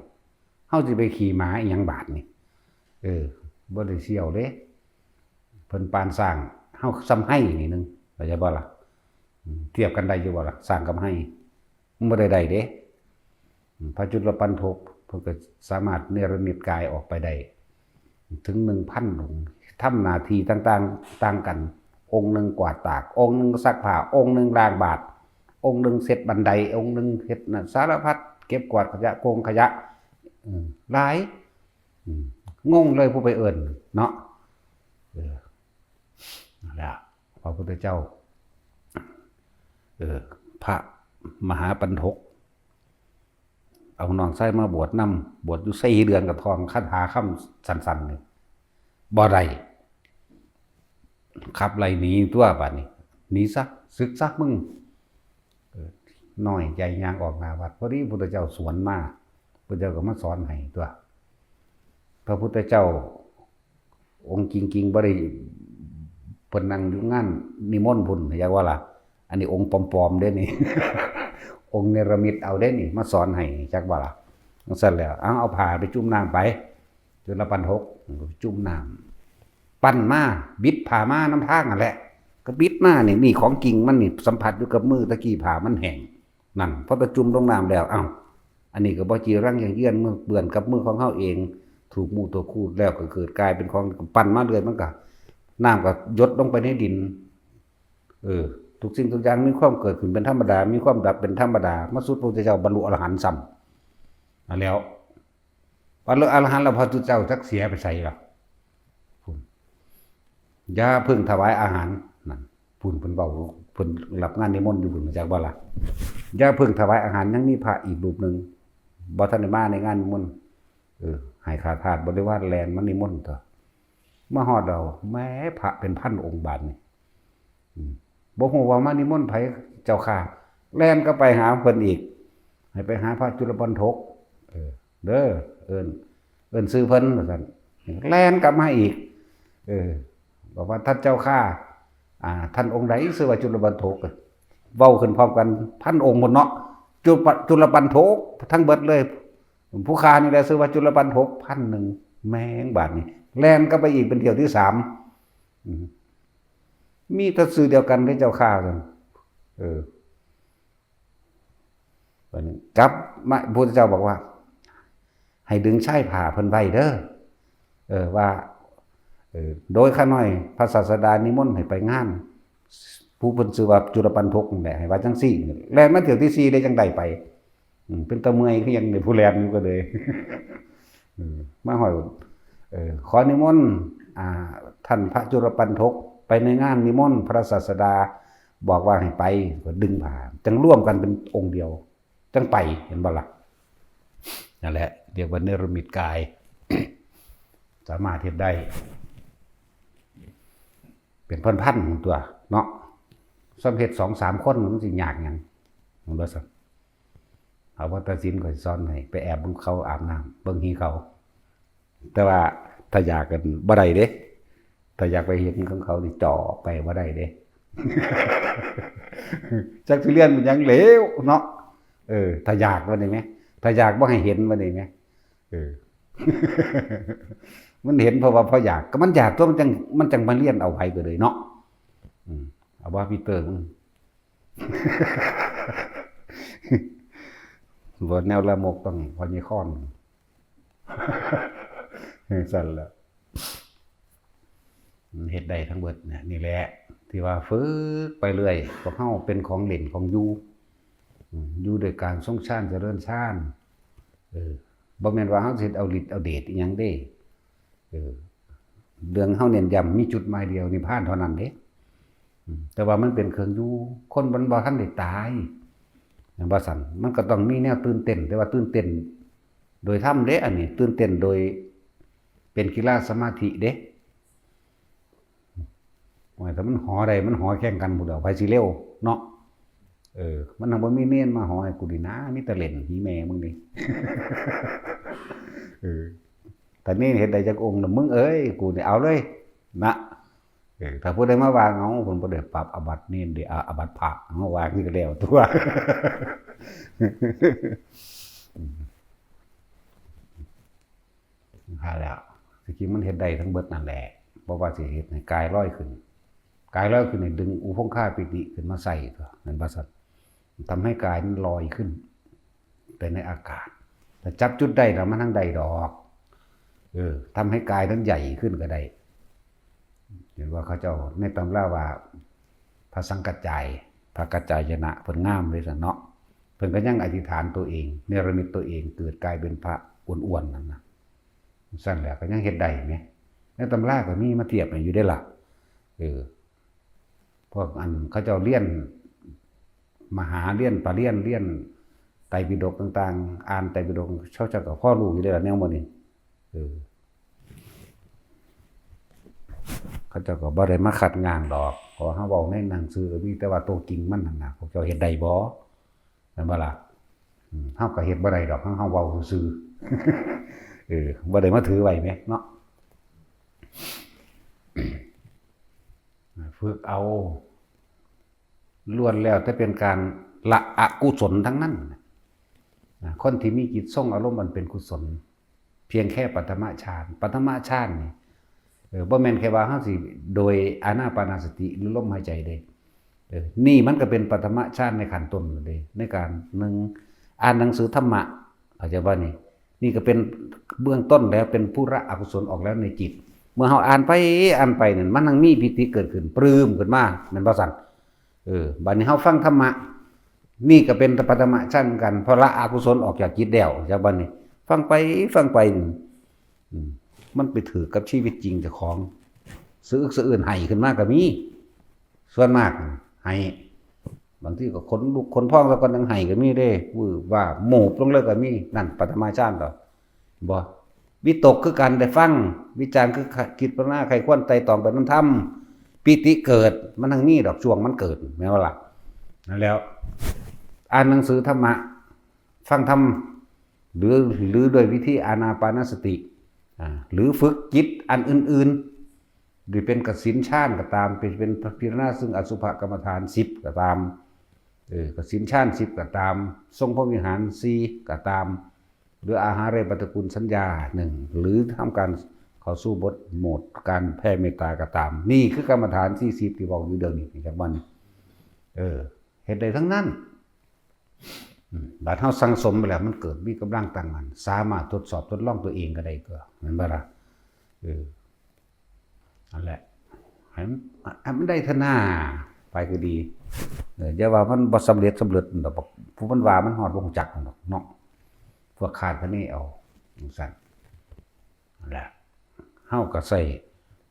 เฮาสิไปขี่หมาอีหยังบาดนี้ เออ บ่ได้เสี่ยวเด้ เพิ่นปานช้าง เฮาส่ำไฮ่นี่หนึ่ง เข้าใจบ่ล่ะ อืม เทียบกันได้อยู่บ่ล่ะ ช้างกับไฮ่ มันบ่ได้ได้เด้ อืม พระจุลปัณโฑเพิ่นก็สามารถเนรมิตกายออกไปได้ ถึงหนึ่งพันองค์ ทำหน้าที่ต่างๆ ต่างกัน องค์หนึ่งกวาดตาก องค์หนึ่งซักผ้า องค์หนึ่งล้างบาตร องค์หนึ่งเช็ดบันได องค์หนึ่งเฮ็ดนั่น สารพัด เก็บกวาดขยะ โกงขยะ อืม หลาย อืม งงเลยผู้ไปเอิ้นเนาะ เออ นั่นแหละ พระพุทธเจ้า เออ พระมหาปัณโฑก เอาน้องชายมาบวชนำ บวชอยู่สี่เดือนก็ท่องคาถาคำสั้นๆ นี่ บ่ได้ ขับไล่หนีตัวบัดนี้ หนีซะ สึกซะมึง เออ น้อยใจย่างออกหน้าวัด พอดีพุทธเจ้าสวนมา พุทธเจ้าก็มาสอนให้ตัว พระพุทธเจ้า องค์จริงๆ บ่ได้ เพิ่นนั่งอยู่งานนิมนต์พุ้น จักว่าล่ะ อันนี้องค์ปลอมๆ เด้นี่ องค์เนรมิตเอาเด้นี่ มาสอนให้ จักว่าล่ะ จั่งซั้นแล้ว เอา เอาผ้าไปจุ่มน้ำไป จุลปัณโฑก จุ่มน้ำ ปั้นมา บิดผ้ามานำทางนั่นแหละ ก็บิดมานี่ นี่ของจริงมันนี่ สัมผัสอยู่กับมือ ตะกี้ผ้ามันแห้ง นั่น พอตะจุ่มลงน้ำแล้ว เอ้า อันนี้ก็บ่จีรังยั่งยืน มือเปื้อนกับมือของเฮาเอง ถูกมู่ถูกคูดแล้วก็เกิดกลายเป็นของ ปั้นมาเรื่อย มันก็ น้ำก็หยดลงไปในดิน เออ ทุกสิ่งทุกอย่างมีความเกิดขึ้นเป็นธรรมดา มีความดับเป็นธรรมดา มาสุดพระพุทธเจ้าบรรลุอรหันต์ซ้ำ นั่นแล้ว บรรลุอรหันต์แล้วพระพุทธเจ้าจักเสียไปไสล่ะ พุ้น อย่าเพิ่งถวายอาหาร นั่น พุ้นเพิ่นเว้า เพิ่นรับงานนิมนต์อยู่พุ้น จักบ่ล่ะ อย่าเพิ่งถวายอาหาร ยังมีพระอีกรูปหนึ่ง บ่ทันได้มาในงานนิมนต์ เออ ให้ข้าทาสบริวารแล่นมานิมนต์เถอะ มาฮอดแล้ว แหม พระเป็นพันองค์บาดนี้ อืม บ่ฮู้ว่ามานิมนต์ไผเจ้าค่ะ แล่นก็ไปหาเพิ่นอีก ให้ไปหาพระจุลปัณโฑก เออ เด้อ เอิ้น เอิ้นชื่อเพิ่น ว่าซั่น แล่นกลับมาอีก เออ บอกว่า ท่านเจ้าข้า อ่า ท่านองค์ใดชื่อว่าจุลปัณโฑก เว้าขึ้นพร้อมกันพันองค์พุ้นเนาะ จุลปะ จุลปัณโฑกทั้งเบิดเลย ผู้ข้านี่แหละชื่อว่าจุลปัณโฑก พันหนึ่ง แม่งบาดนี้ แล่นกลับไปอีกเป็นเที่ยวที่สาม อืม มีแต่ชื่อเดียวกันเด้เจ้าข้า ซั่น เออ บัดนี้กลับมา พุทธเจ้าบอกว่า ให้ดึงชายผ้าเพิ่นไว้เด้อ เออ ว่า เออ โดยข้าน้อยพระศาสดานิมนต์ให้ไปงาน ผู้เพิ่นชื่อว่าจุลปัณโฑกนั่นแหละ ให้ว่าจั่งซี้ แล่นมาเที่ยวที่สี่ได้จั่งได้ไป อืม เป็นตาเมื่อยคือหยังเนี่ย ผู้แล่นอยู่ก็เลย อืม มาฮอด เออ ขอนิมนต์ อ่า ท่านพระจุลปัณโฑกไปในงานนิมนต์พระศาสดา บอกว่าให้ไป ก็ดึงผ้า จั่งรวมกันเป็นองค์เดียว จั่งไป เห็นบ่ล่ะ นั่นแหละ เรียกว่าเนรมิตกาย สามารถเฮ็ดได้ เป็นพันๆ ตัวเนาะ สำเร็จสองสามคนมันสิยากหยัง มันบ่ซั่น เอาว่าตัดสินข่อยสอนให้ ไปแอบเบิ่งเขาอาบน้ำ เบิ่งหีเขา แต่ว่าถ้าอยากกันบ่ได้เด้ ถ้าอยากไปเห็นของเขานี่จ่อไปบ่ได้เด้ จักสิเรียนเป็นหยังเหลวเนาะ เออ ถ้าอยากว่าได้ไหม ถ้าอยากบ่ให้เห็นว่าได้ไหม เออ มันเห็นเพราะว่าเพราะอยาก ก็มันอยากตัวมันจัง มันจังมาเรียนเอาไผก็เลยเนาะ อืม เอาว่าพีเตอร์มึง บ่แนวละมกต้องพอยี่ค้อน จั่งซั่นล่ะ มันเฮ็ดได้ทั้งเบิดเนี่ย นี่แหละ ที่ว่าฝึกไปเรื่อย พวกเฮาเป็นของเล่นของอยู่ อืม อยู่ด้วยการทรงฌานเจริญฌาน เออ บ่แม่นว่าเฮาสิเฮ็ดเอาฤทธิ์เอาเดชอิหยังเด้ เออ เรื่องเฮาเน้นย้ำมีจุดหมายเดียว นิพพานเท่านั้นเด้ อืม แต่ว่ามันเป็นเครื่องอยู่ คนมันบ่ทันได้ตาย แม่นบ่ซั่น มันก็ต้องมีแนวตื่นเต้น แต่ว่าตื่นเต้นโดยธรรมเด้ อันนี้ตื่นเต้นโดยเป็นกีฬาสมาธิเด้ โอ้ย ถ้ามันหอได้ มันหอแข่งกันพุ้นแหล้ว ไผสิเร็วเนาะ เออ มันยังบ่มีเณรมาหอให้กูนี่นะ มีแต่เล่นหีแม่มึงนี่ เออ ถ้าเณรเฮ็ดได้จักองค์น่ะ มึงเอ้ย กูนี่เอาเลยนะ เออ ถ้าผู้ใดมาว่า เอ้า เพิ่นบ่ได้ปรับอาบัติเณรเด้ อา อาบัติพระ เฮาว่าคือแล้วตัว นั่นแหละ ที่จริงมันเฮ็ดได้ทั้งเบิดนั่นแหละ บ่ว่าสิเฮ็ดให้กายลอยขึ้น กายลอยขึ้นนี่ดึงอุพงคาปีติขึ้นมาใส่ตัว แม่นบ่ซั่น ทำให้กายนั้นลอยขึ้นไปในอากาศ ถ้าจับจุดได้แล้วมันทั้งได้ดอก เออทำให้กายนั้นใหญ่ขึ้นก็ได้ เห็นว่าเขาเจ้าในตำราว่า พระสังกัจจาย พระกัจจายนะเพิ่นงามเลยสันเนาะ เพิ่นก็ยังอธิษฐานตัวเอง เนรมิตตัวเองเกิดกลายเป็นพระอ้วนๆนั่นนะ สั่นแหละก็ยังเฮ็ดได้ไหม ในตำราก็มีมาเทียบให้อยู่ได้ล่ะ เออ พวกอันเขาเจ้าเรียน มหาเรียนปาเรียนเรียนไตรปิฎกต่างๆ อ่านไตรปิฎกเขาเจ้าก็พอรู้อยู่ได้ล่ะแนวหมดนี่ เออ เขาเจ้าก็บ่ได้มาคัดงานดอก เพราะเฮาเว้าในหนังสือก็มีแต่ว่าตัวจริงมันหั่นน่ะ พวกเจ้าเฮ็ดได้บ่ แม่นบ่ล่ะ อืม เฮาก็เฮ็ดบ่ได้ดอก เฮา เฮาเว้าซื่อๆ เออ บ่ได้มาถือไว้แหมเนาะ ฝึกเอา ล้วนแล้วแต่เป็นการละอกุศลทั้งนั้นนะ คนที่มีจิตทรงอารมณ์อันเป็นกุศล เพียงแค่ปฐมฌาน ปฐมฌานนี่ เออ บ่แม่นแค่ว่าเฮาสิโดยอานาปานสติหรือลมหายใจเด้ เออ นี่มันก็เป็นปฐมฌานในขั้นต้นเด้ ในการหนึ่ง อ่านหนังสือธรรมะ เข้าใจบ่นี่ นี่ก็เป็นเบื้องต้นแล้ว เป็นผู้ละอกุศลออกแล้วในจิต เมื่อเฮาอ่านไป อ่านไปนั่น มันยังมีปีติเกิดขึ้น ปลื้มขึ้นมา แม่นบ่ซั่น เออ บัดนี้เฮาฟังธรรมะ นี่ก็เป็นปฐมฌานเหมือนกัน เพราะละอกุศลออกจากจิตแล้ว จากบัดนี้ ฟังไป ฟังไป อืม มันไปถืกกับชีวิตจริงเจ้าของ สะอึกสะอื้นไห้ขึ้นมาก็มี ส่วนมากไห้ บางทีก็ขนลุกขนพองแล้วก็ยังไห้ก็มีเด้ วืบวาบ โมบลงเลยก็มี นั่นปฐมฌานแล้ว บ่ วิตกคือกันได้ฟัง วิจารณ์คือคิดพิจารณาใคร่ครวญไตร่ตรองไปนำธรรม ปีติเกิด มันทั้งมีดอกช่วงมันเกิด แม่นบ่ล่ะ นั่นแล้ว อ่านหนังสือธรรมะ ฟังธรรม หรือ หรือโดยวิธีอานาปานสติ อ่า หรือฝึกจิตอันอื่นๆ หรือเป็นกสิณฌานก็ตาม เป็น เป็นพิจารณาซึ่งอสุภกรรมฐานสิบก็ตาม เออ กสิณฌานสิบก็ตาม ทรงพรหมวิหารสี่ก็ตาม หรืออาหารเรปตกุลสัญญาหนึ่ง หรือทำการเข้าสู่บทโหมดการแผ่เมตตาก็ตาม นี่คือกรรมฐานสี่สิบที่บอกอยู่เดี๋ยวนี้จากมัน เออ เฮ็ดได้ทั้งนั้น อืม บาดเฮาสั่งสมไปแล้ว มันเกิดมีกำลังตั้งมั่น สามารถทดสอบทดลองตัวเองก็ได้ก็ แม่นบ่ล่ะ เออ นั่นแหละ ให้มัน ให้มันได้เถอะนา ไปก็ดี เออ อย่าว่ามันบ่สำเร็จสำเร็จดอก ผู้มันว่ามันฮอดบ่ฮู้จักดอกเนาะ พวกคาดคะเนเอา จังซั่น นั่นแหละ เฮาก็ใส่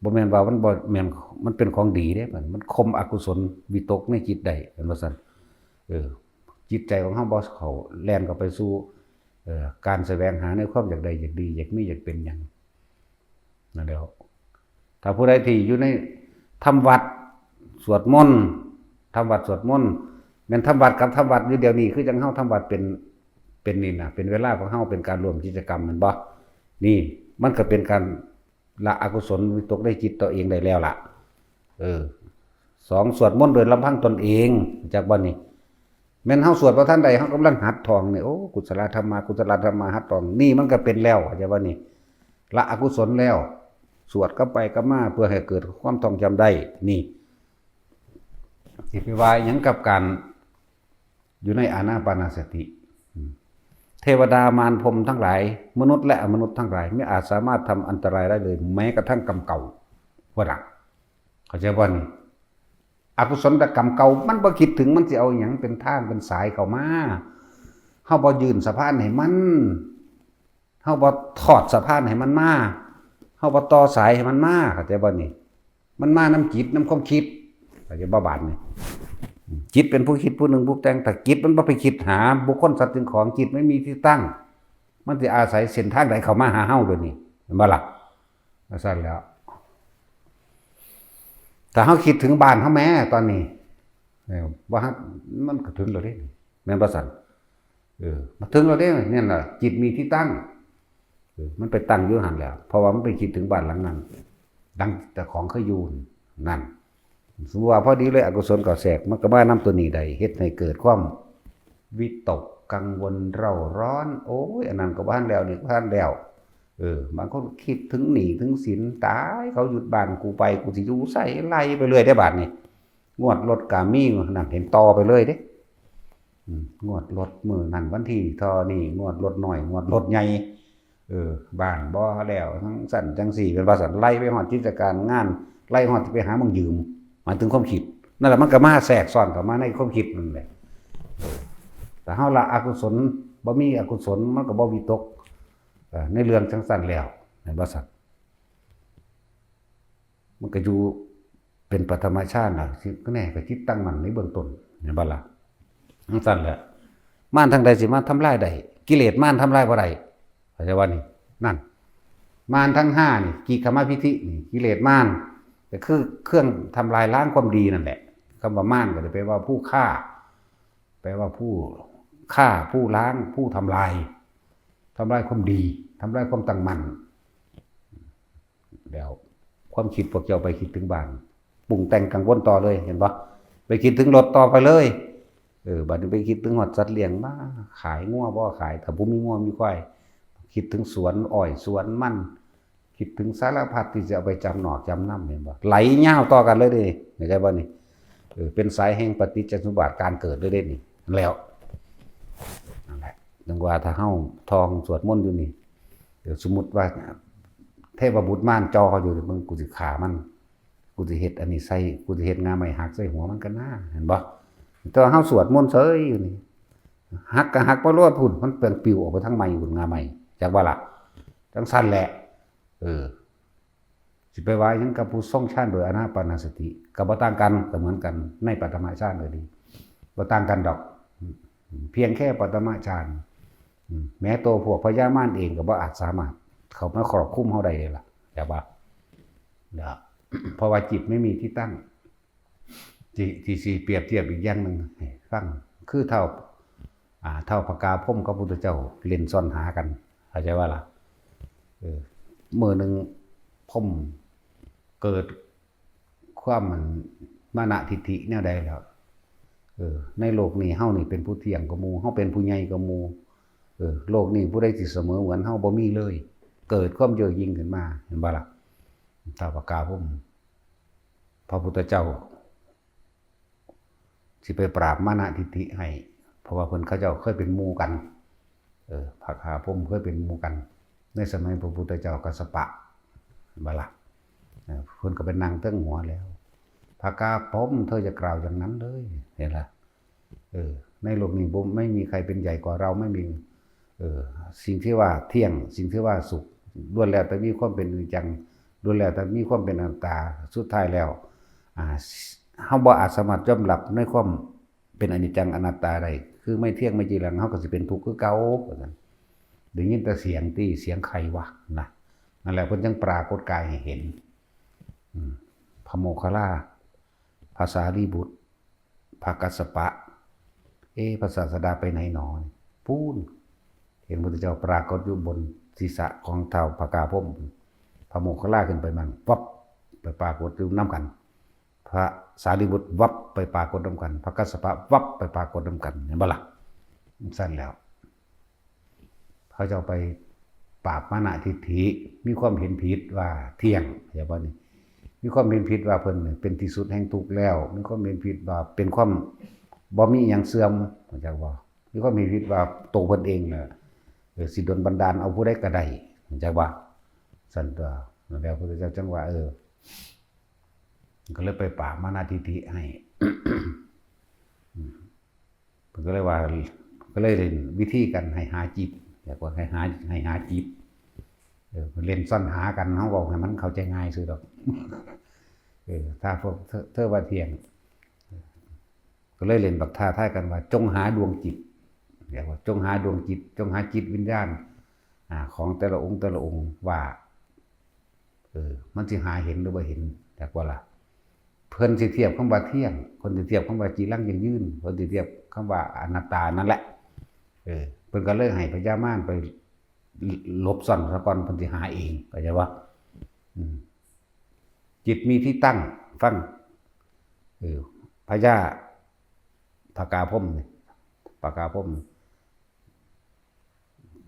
บ่แม่นว่ามันบ่แม่น มันเป็นของดีเด้ มัน มันข่มอกุศลวิตกในจิตได้ แม่นบ่ซั่น เออ จิตใจของเฮาบ่เข้า แล่นเข้าไปสู่ เอ่อ การแสวงหาในความอยากได้ อยากดี อยากมี อยากเป็นหยัง นั่นแหละ ถ้าผู้ใดที่อยู่ในทำวัด สวดมนต์ ทำวัดสวดมนต์ แม่นทำวัดกับทำวัดอยู่เดี๋ยวนี้ คือจังเฮาทำวัดเป็น เป็นนี่นะ เป็นเวลาของเฮา เป็นการร่วมกิจกรรม แม่นบ่ นี่ มันก็เป็นการละอกุศลวิตกในจิตตัวเองได้แล้วล่ะ เออ สอง สวดมนต์โดยลำพังตนเอง จากบัดนี้ แม่นเฮาสวดบ่ทันใด เฮากำลังหัดท่องนี่ โอ้ กุศลธรรมา กุศลธรรมา หัดท่อง นี่มันก็เป็นแล้ว เข้าใจบ่นี่ ละอกุศลแล้ว สวดกลับไปกลับมา เพื่อให้เกิดความท่องจำได้ นี่ สิไปว่าหยังกับการ อยู่ในอานาปานสติ อืม เทวดามารพรหมทั้งหลาย มนุษย์และอมนุษย์ทั้งหลาย ไม่อาจสามารถทำอันตรายได้เลย แม้กระทั่งกรรมเก่า ว่าล่ะ เข้าใจบ่นี่ อกุศลกรรมเก่า มันบ่คิดถึง มันสิเอาหยังเป็นทางเป็นสายเข้ามา เฮาบ่ยื่นสะพานให้มัน เฮาบ่ทอดสะพานให้มันมา เฮาบ่ต่อสายให้มันมา เข้าใจบ่นี่ มันมานำจิต นำความคิด เข้าใจบ่บาดนี่ จิตเป็นผู้คิดผู้หนึ่งผู้แต่ง ถ้าจิตมันบ่ไปคิดหาบุคคลสัตว์สิ่งของ จิตไม่มีที่ตั้ง มันสิอาศัยเส้นทางใดเข้ามาหาเฮาเดี๋ยวนี้ แม่นบ่ล่ะ ว่าซั่นแล้ว ถ้าเฮาคิดถึงบ้านเฮาแหมตอนนี้ เออ บ่ฮัก มันก็ถึงแล้วเด้ แม่นบ่ซั่น เออ มาถึงแล้วเด้ เนี่ยน่ะ จิตมีที่ตั้ง เออ มันไปตั้งอยู่หั่นแหละ เพราะว่ามันไปคิดถึงบ้านหลังนั้น ดังแต่ของเคยอยู่นั่น สมมุติว่าพอดีเลยอกุศลก็แทรก มันก็มานำตัวนี้ได้ เฮ็ดให้เกิดความวิตกกังวลเร่าร้อน โอ้ย อันนั้นก็บ่ทันแล้ว นี่ก็บ่ทันแล้ว เออ บางคนคิดถึงหนี้ถึงสิน ตาย เขายึดบ้านกูไป กูสิอยู่ไส ไล่ไปเรื่อยเด้บาดนี้ งวดรถก็มี นั่นเห็นต่อไปเลยเด้ อืมงวดรถมื้อนั้นวันที่เท่านี้ งวดรถน้อย งวดรถใหญ่ เออ บ้านบ่แล้ว จั่งซั่นจั่งซี้ เป็นว่าซั่น ไล่ไปฮอดกิจการงาน ไล่ฮอดไปหาหม่องยืม หมายถึงความคิด นั่นแหละ มันก็มาแทรกซ้อนเข้ามาในความคิดนั่นแหละ เออ แต่เฮาละอกุศล บ่มีอกุศล มันก็บ่วิตก เอ่อ ในเรื่องจั่งซั่นแล้ว แม่นบ่ซั่น มันก็อยู่เป็นปฐมฌานน่ะ สิ ก็แน่ ก็จิตตั้งมั่นในเบื้องต้น แม่นบ่ล่ะ จั่งซั่นแหละ มารทางใดสิมาทำลายได้ กิเลสมารทำลายบ่ได้ เข้าใจบ่นี่ นั่น มารทั้งห้านี่ กิกขมพิธินี่ กิเลสมาร ก็คือเครื่องทำลายล้างความดีนั่นแหละ คำว่ามารก็เลยแปลว่าผู้ฆ่า แปลว่าผู้ฆ่า ผู้ล้าง ผู้ทำลาย ทำลายความดี ทำลายความตั้งมั่น แล้วความคิดพวกเจ้าไปคิดถึงบ้าน ปรุงแต่งกังวลต่อเลย เห็นบ่ ไปคิดถึงรถต่อไปเลย เออ บัดนี้ไปคิดถึงฮอดสัตว์เลี้ยง มาขายงัวบ่ขาย ถ้าผู้มีงัวมีควาย คิดถึงสวนอ้อยสวนมัน คิดถึงสารพัดที่จะเอาไปจำนอกจำนำ เห็นบ่ ไหลยาวต่อกันเลยเด้ เข้าใจบ่นี่ เออ เป็นสายแห่งปฏิจจสมุปบาท การเกิดเลยเด้นี่ นั่นแล้ว นั่นแหละ จั่งว่าถ้าเฮาท่องสวดมนต์อยู่นี่ เดี๋ยวสมมุติว่าเทพบุตรมารจ่ออยู่ มึง กูสิฆ่ามัน กูสิเฮ็ดอันนี้ใส่ กูสิเฮ็ดงาไม้หักใส่หัวมันก็น่า เห็นบ่ แต่ว่าเฮาสวดมนต์เฉยอยู่นี่ หักก็หักบ่โลดพุ้น มันเปลืองปิวออกไปทางไม้พุ้น งาไม้ จักว่าล่ะ จั่งซั่นแหละ เออ สิไปว่าหยังกับผู้ทรงฌานโดยอานาปานสติ ก็บ่ต่างกัน ก็เหมือนกันในปฐมฌานก็ดี บ่ต่างกันดอก เพียงแค่ปฐมฌาน อืม แม้ตัวพวกพญามารเองก็บ่อาจสามารถเข้ามาครอบคลุมเฮาได้เลยล่ะ แต่ว่า นะ เพราะว่าจิตไม่มีที่ตั้ง ที่ ที่สิเปรียบเทียบอีกอย่างหนึ่งให้ฟัง คือท้าว อ่า ท้าวพระกาพรหมกับพุทธเจ้าเล่นซ่อนหากัน เข้าใจว่าล่ะ เออ มื้อหนึ่งพรหมเกิดความมันมานะทิฏฐิแนวใดแล้ว เออ ในโลกนี้เฮานี่เป็นผู้เที่ยงกว่าหมู่ เฮาเป็นผู้ใหญ่กว่าหมู่ เออ โลกนี้ผู้ใดสิเสมอเหมือนเฮาบ่มีเลย เกิดความเย่อหยิ่งขึ้นมา เห็นบ่ล่ะ ท้าวพระกาพรหม พระพุทธเจ้า สิไปปราบมานะทิฏฐิให้ เพราะว่าเพิ่นเขาเจ้าเคยเป็นหมู่กัน เออ พระกาพรหมเคยเป็นหมู่กัน ในสมัยพระพุทธเจ้ากัสสปะ เห็นบ่ล่ะ เออ เพิ่นก็ไปนั่งเทิงหัวแล้ว พระกาพรหม เธออย่ากล่าวอย่างนั้นเลย เห็นล่ะ เออ ในโลกนี้บ่ ไม่มีใครเป็นใหญ่กว่าเรา ไม่มี เออ สิ่งที่ว่าเที่ยง สิ่งที่ว่าสุข ล้วนแล้วแต่มีความเป็นอนิจจัง ล้วนแล้วแต่มีความเป็นอนัตตา สุดท้ายแล้ว อ่า เฮาบ่อาจสามารถยอมรับในความเป็นอนิจจังอนัตตาได้ คือไม่เที่ยงไม่จีรัง เฮาก็สิเป็นทุกข์คือเก่า ว่าซั่น ได้ยินแต่เสียงตี้ เสียงใครวะ นะ นั่นแหละเพิ่นจั่งปรากฏกายให้เห็น อืม พระโมคคัลลา พระสารีบุตร พระกัสสปะ เอ๊ะ พระศาสดาไปไหนหนอ ปู้น เห็นพระพุทธเจ้าปรากฏอยู่บนศีรษะของท้าวพระกาพรหม พระโมคคัลลาขึ้นไปมั่ง วับ ไปปรากฏอยู่นำกัน พระสารีบุตรวับไปปรากฏนำกัน พระกัสสปะวับไปปรากฏนำกัน เห็นบ่ล่ะ ซั่นแล้ว เขาเจ้าไปปราบมานะทิฏฐิ มีความเห็นผิดว่าเที่ยง เข้าใจบ่นี่ มีความเห็นผิดว่าเพิ่นเป็นที่สุดแห่งทุกข์แล้ว มีความเห็นผิดว่าเป็นความบ่มีอิหยังเสื่อม เข้าใจบ่ มีความเห็นผิดว่าตัวเพิ่นเองน่ะ เออ สิดลบันดาลเอาผู้ใดก็ได้ เข้าใจบ่ ซั่นตั๊ว นั่นแล้วพระพุทธเจ้าจั่งว่า เออ ก็เลยไปปราบมานะทิฏฐิให้ อืม เพิ่นก็เลยว่า ก็เลยเล่นวิธีกันให้หาจิต อยากว่าให้หา ให้หาจิต เออ เพิ่นเล่นซ่อนหากัน เฮาเว้าให้มันเข้าใจง่ายซื่อดอก เออ ถ้าพวกเธอ เธอว่าเที่ยง ก็เลยเล่นบักท้าทายกันว่า จงหาดวงจิต เรียกว่าจงหาดวงจิต จงหาจิตวิญญาณ อ่า ของแต่ละองค์แต่ละองค์ว่า เออ มันสิหาเห็นหรือบ่เห็น จักว่าล่ะ เพิ่นสิเทียบคำว่าเที่ยง เพิ่นสิเทียบคำว่าจีรังยั่งยืน เพิ่นสิเทียบคำว่าอนัตตานั่นแหละ เออ เพิ่นก็เลยให้พญามารไปหลบซ่อนซะก่อน เพิ่นสิหาเอง เข้าใจบ่ อืม จิตมีที่ตั้ง ฟัง เออ พญาพระกาพรหมนี่ พระกาพรหม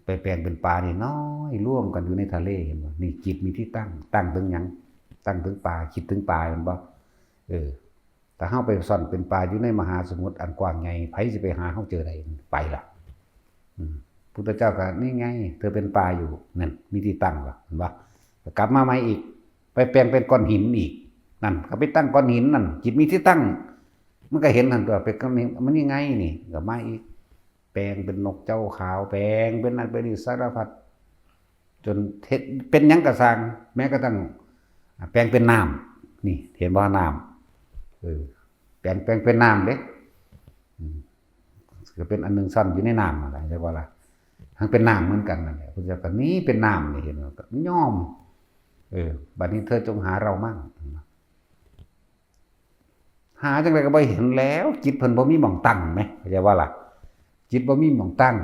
ไปแปลงเป็นปลานี่น้อย รวมกันอยู่ในทะเล เห็นบ่ นี่จิตมีที่ตั้ง ตั้งถึงหยัง ตั้งถึงปลา คิดถึงปลา เห็นบ่ เออ ถ้าเฮาไปซ่อนเป็นปลาอยู่ในมหาสมุทรอันกว้างใหญ่ ไผสิไปหาเฮาเจอได้ ไปล่ะ อืม พุทธเจ้าก็ "นี่ไง เธอเป็นปลาอยู่ นั่น มีที่ตั้งละ เห็นบ่ กลับมาใหม่อีก ไปแปลงเป็นก้อนหินอีก นั่น ก็ไปตั้งก้อนหินนั่น จิตมีที่ตั้ง มันก็เห็นนั่นตัว เป็นก้อนหิน มันนี่ไงนี่ ก็มาอีก แปลงเป็นนกเจ้าขาว แปลงเป็นนั่นเป็นนี่ สารพัด จนเฮ็ดเป็นหยังกะซ่าง แม้กระทั่ง อ่า แปลงเป็นน้ำ นี่ เห็นบ่ น้ำ เออ แปลง แปลงเป็นน้ำเด้ อืม ก็เป็นอันหนึ่งซ่อนอยู่ในน้ำนั่นแหละ เรียกว่าล่ะ ทั้งเป็นน้ำเหมือนกันนั่นแหละ พุทธเจ้าก็ "นี่เป็นน้ำนี่ เห็นบ่ ก็ยอม เออ บัดนี้เธอจงหาเรามั่ง" หาจังไดก็บ่เห็นแล้ว จิตเพิ่นบ่มีหม่องตั้งแหม เข้าใจบ่ล่ะ จิตบ่มีหม่องตั้ง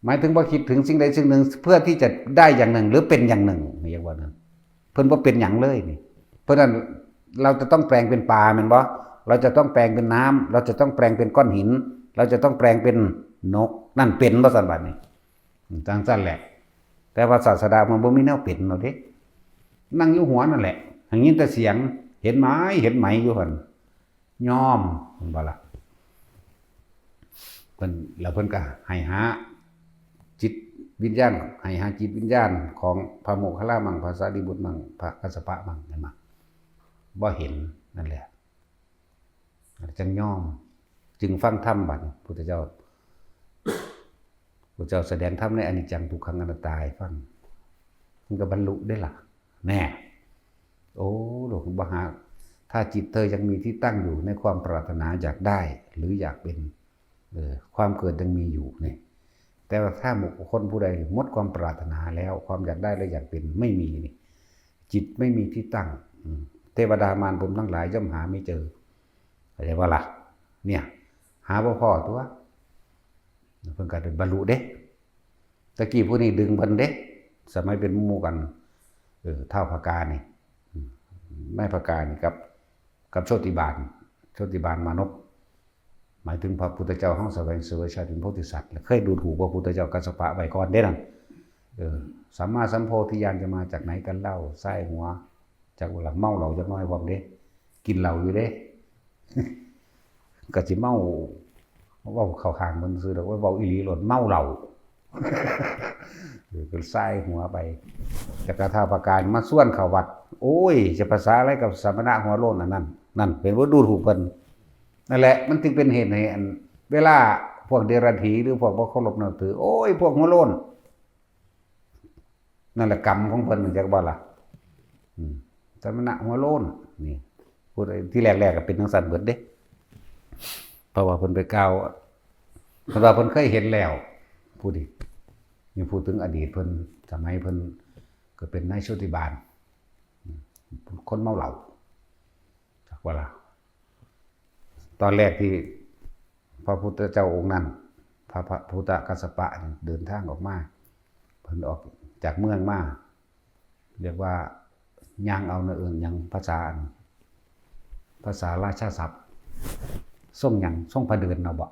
หมายถึงบ่คิดถึงสิ่งใดสิ่งหนึ่ง เพื่อที่จะได้อย่างหนึ่ง หรือเป็นอย่างหนึ่ง เรียกว่านั้น เพิ่นบ่เป็นหยังเลยนี่ เพราะฉะนั้นเราจะต้องแปลงเป็นปลาแม่นบ่ เราจะต้องแปลงเป็นน้ำ เราจะต้องแปลงเป็นก้อนหิน เราจะต้องแปลงเป็นนก นั่นเป็นบ่ซั่นบัดนี้ อืม จังซั่นแหละ แต่ว่าศาสดามันบ่มีแนวเป็นเนาะเด้ นั่งอยู่หัวนั่นแหละ หั้นยินแต่เสียง เห็นไหม เห็นไหมอยู่หั่น ยอม เห็นบ่ล่ะ เพิ่น แล้วเพิ่นก็ให้หาจิตวิญญาณ ให้หาจิตวิญญาณของพระโมคคัลลามัง พระสารีบุตรมัง พระกัสสปะมัง เห็นบ่ บ่เห็น นั่นแหละ จังยอม จึงฟังธรรมบัดนี้ พุทธเจ้า พุทธเจ้าแสดงธรรมในอนิจจังทุกขังอนัตตาให้ฟัง มันก็บรรลุได้ล่ะ แน่ โอ้ หลวงบ่หา ถ้าจิตเธอยังมีที่ตั้งอยู่ในความปรารถนาอยากได้ หรืออยากเป็น เออ ความเกิดยังมีอยู่นี่ แต่ว่าถ้าบุคคลผู้ใดหมดความปรารถนาแล้ว ความอยากได้และอยากเป็นไม่มีนี่ จิตไม่มีที่ตั้ง อืม เทวดามารพรหมทั้งหลายย่อมหาไม่เจอ เข้าใจบ่ล่ะ เนี่ย หาบ่พ้อตัว เพิ่นก็ได้บรรลุเด้ ตะกี้ผู้นี้ดึงเพิ่นเด้ สมัยเป็นหมู่กัน เออ ท้าวพกานี่ อืม นายพกานี่กับ กับโชติบาล โชติบาลมานพ หมายถึงพระพุทธเจ้าเฮาแสวงเสวยชาติเป็นโพธิสัตว์ แล้วเคยดูถูกพระพุทธเจ้ากัสสปะไว้ก่อนเด้นั่น เออ สัมมาสัมโพธิญาณจะมาจากไหนกันเล่า สายหัว จักว่าล่ะ เมาเหล้าจักหน่อยพร้อมเด้ กินเหล้าอยู่เด้ ก็สิเมา เว้าเข้าข้างเพิ่นซื่อดอก ว่าเว้าอีหลีโลด เมาเหล้า เออ ก็สายหัวไป จักกะท้าวพกามาชวนเข้าวัด โอ้ย จะภาษาอะไรกับสมณะหัวโล้นอันนั้น นั่นเป็นว่าดูถูกเพิ่น นั่นแหละ มันจึงเป็นเหตุให้อัน เวลาพวกเดรัจฉีหรือพวกบ่เคารพนับถือ โอ้ย พวกหัวโล้น นั่นแหละกรรมของเพิ่น จักบ่ล่ะ อืม สมณะหัวโล้น นี่ พูดที่แรกๆ ก็เป็นจังซั่นเบิดเด้ เพราะว่าเพิ่นไปกล่าว เพิ่นว่าเพิ่นเคยเห็นแล้ว ผู้นี้ นี่พูดถึงอดีตเพิ่น สมัยเพิ่นก็เป็นนายโชติบาล อืม คนเมาเหล้า จักบ่ล่ะ ตอนแรกที่พระพุทธเจ้าองค์นั้น พระ พระพุทธกัสสปะนี่เดินทางออกมา เพิ่นออกจากเมืองมา เรียกว่าย่างเอานะ เอิ้นหยัง ภาษาอัน ภาษาราชาศัพท์ ทรงหยัง ทรงพระเดินเนาะบ่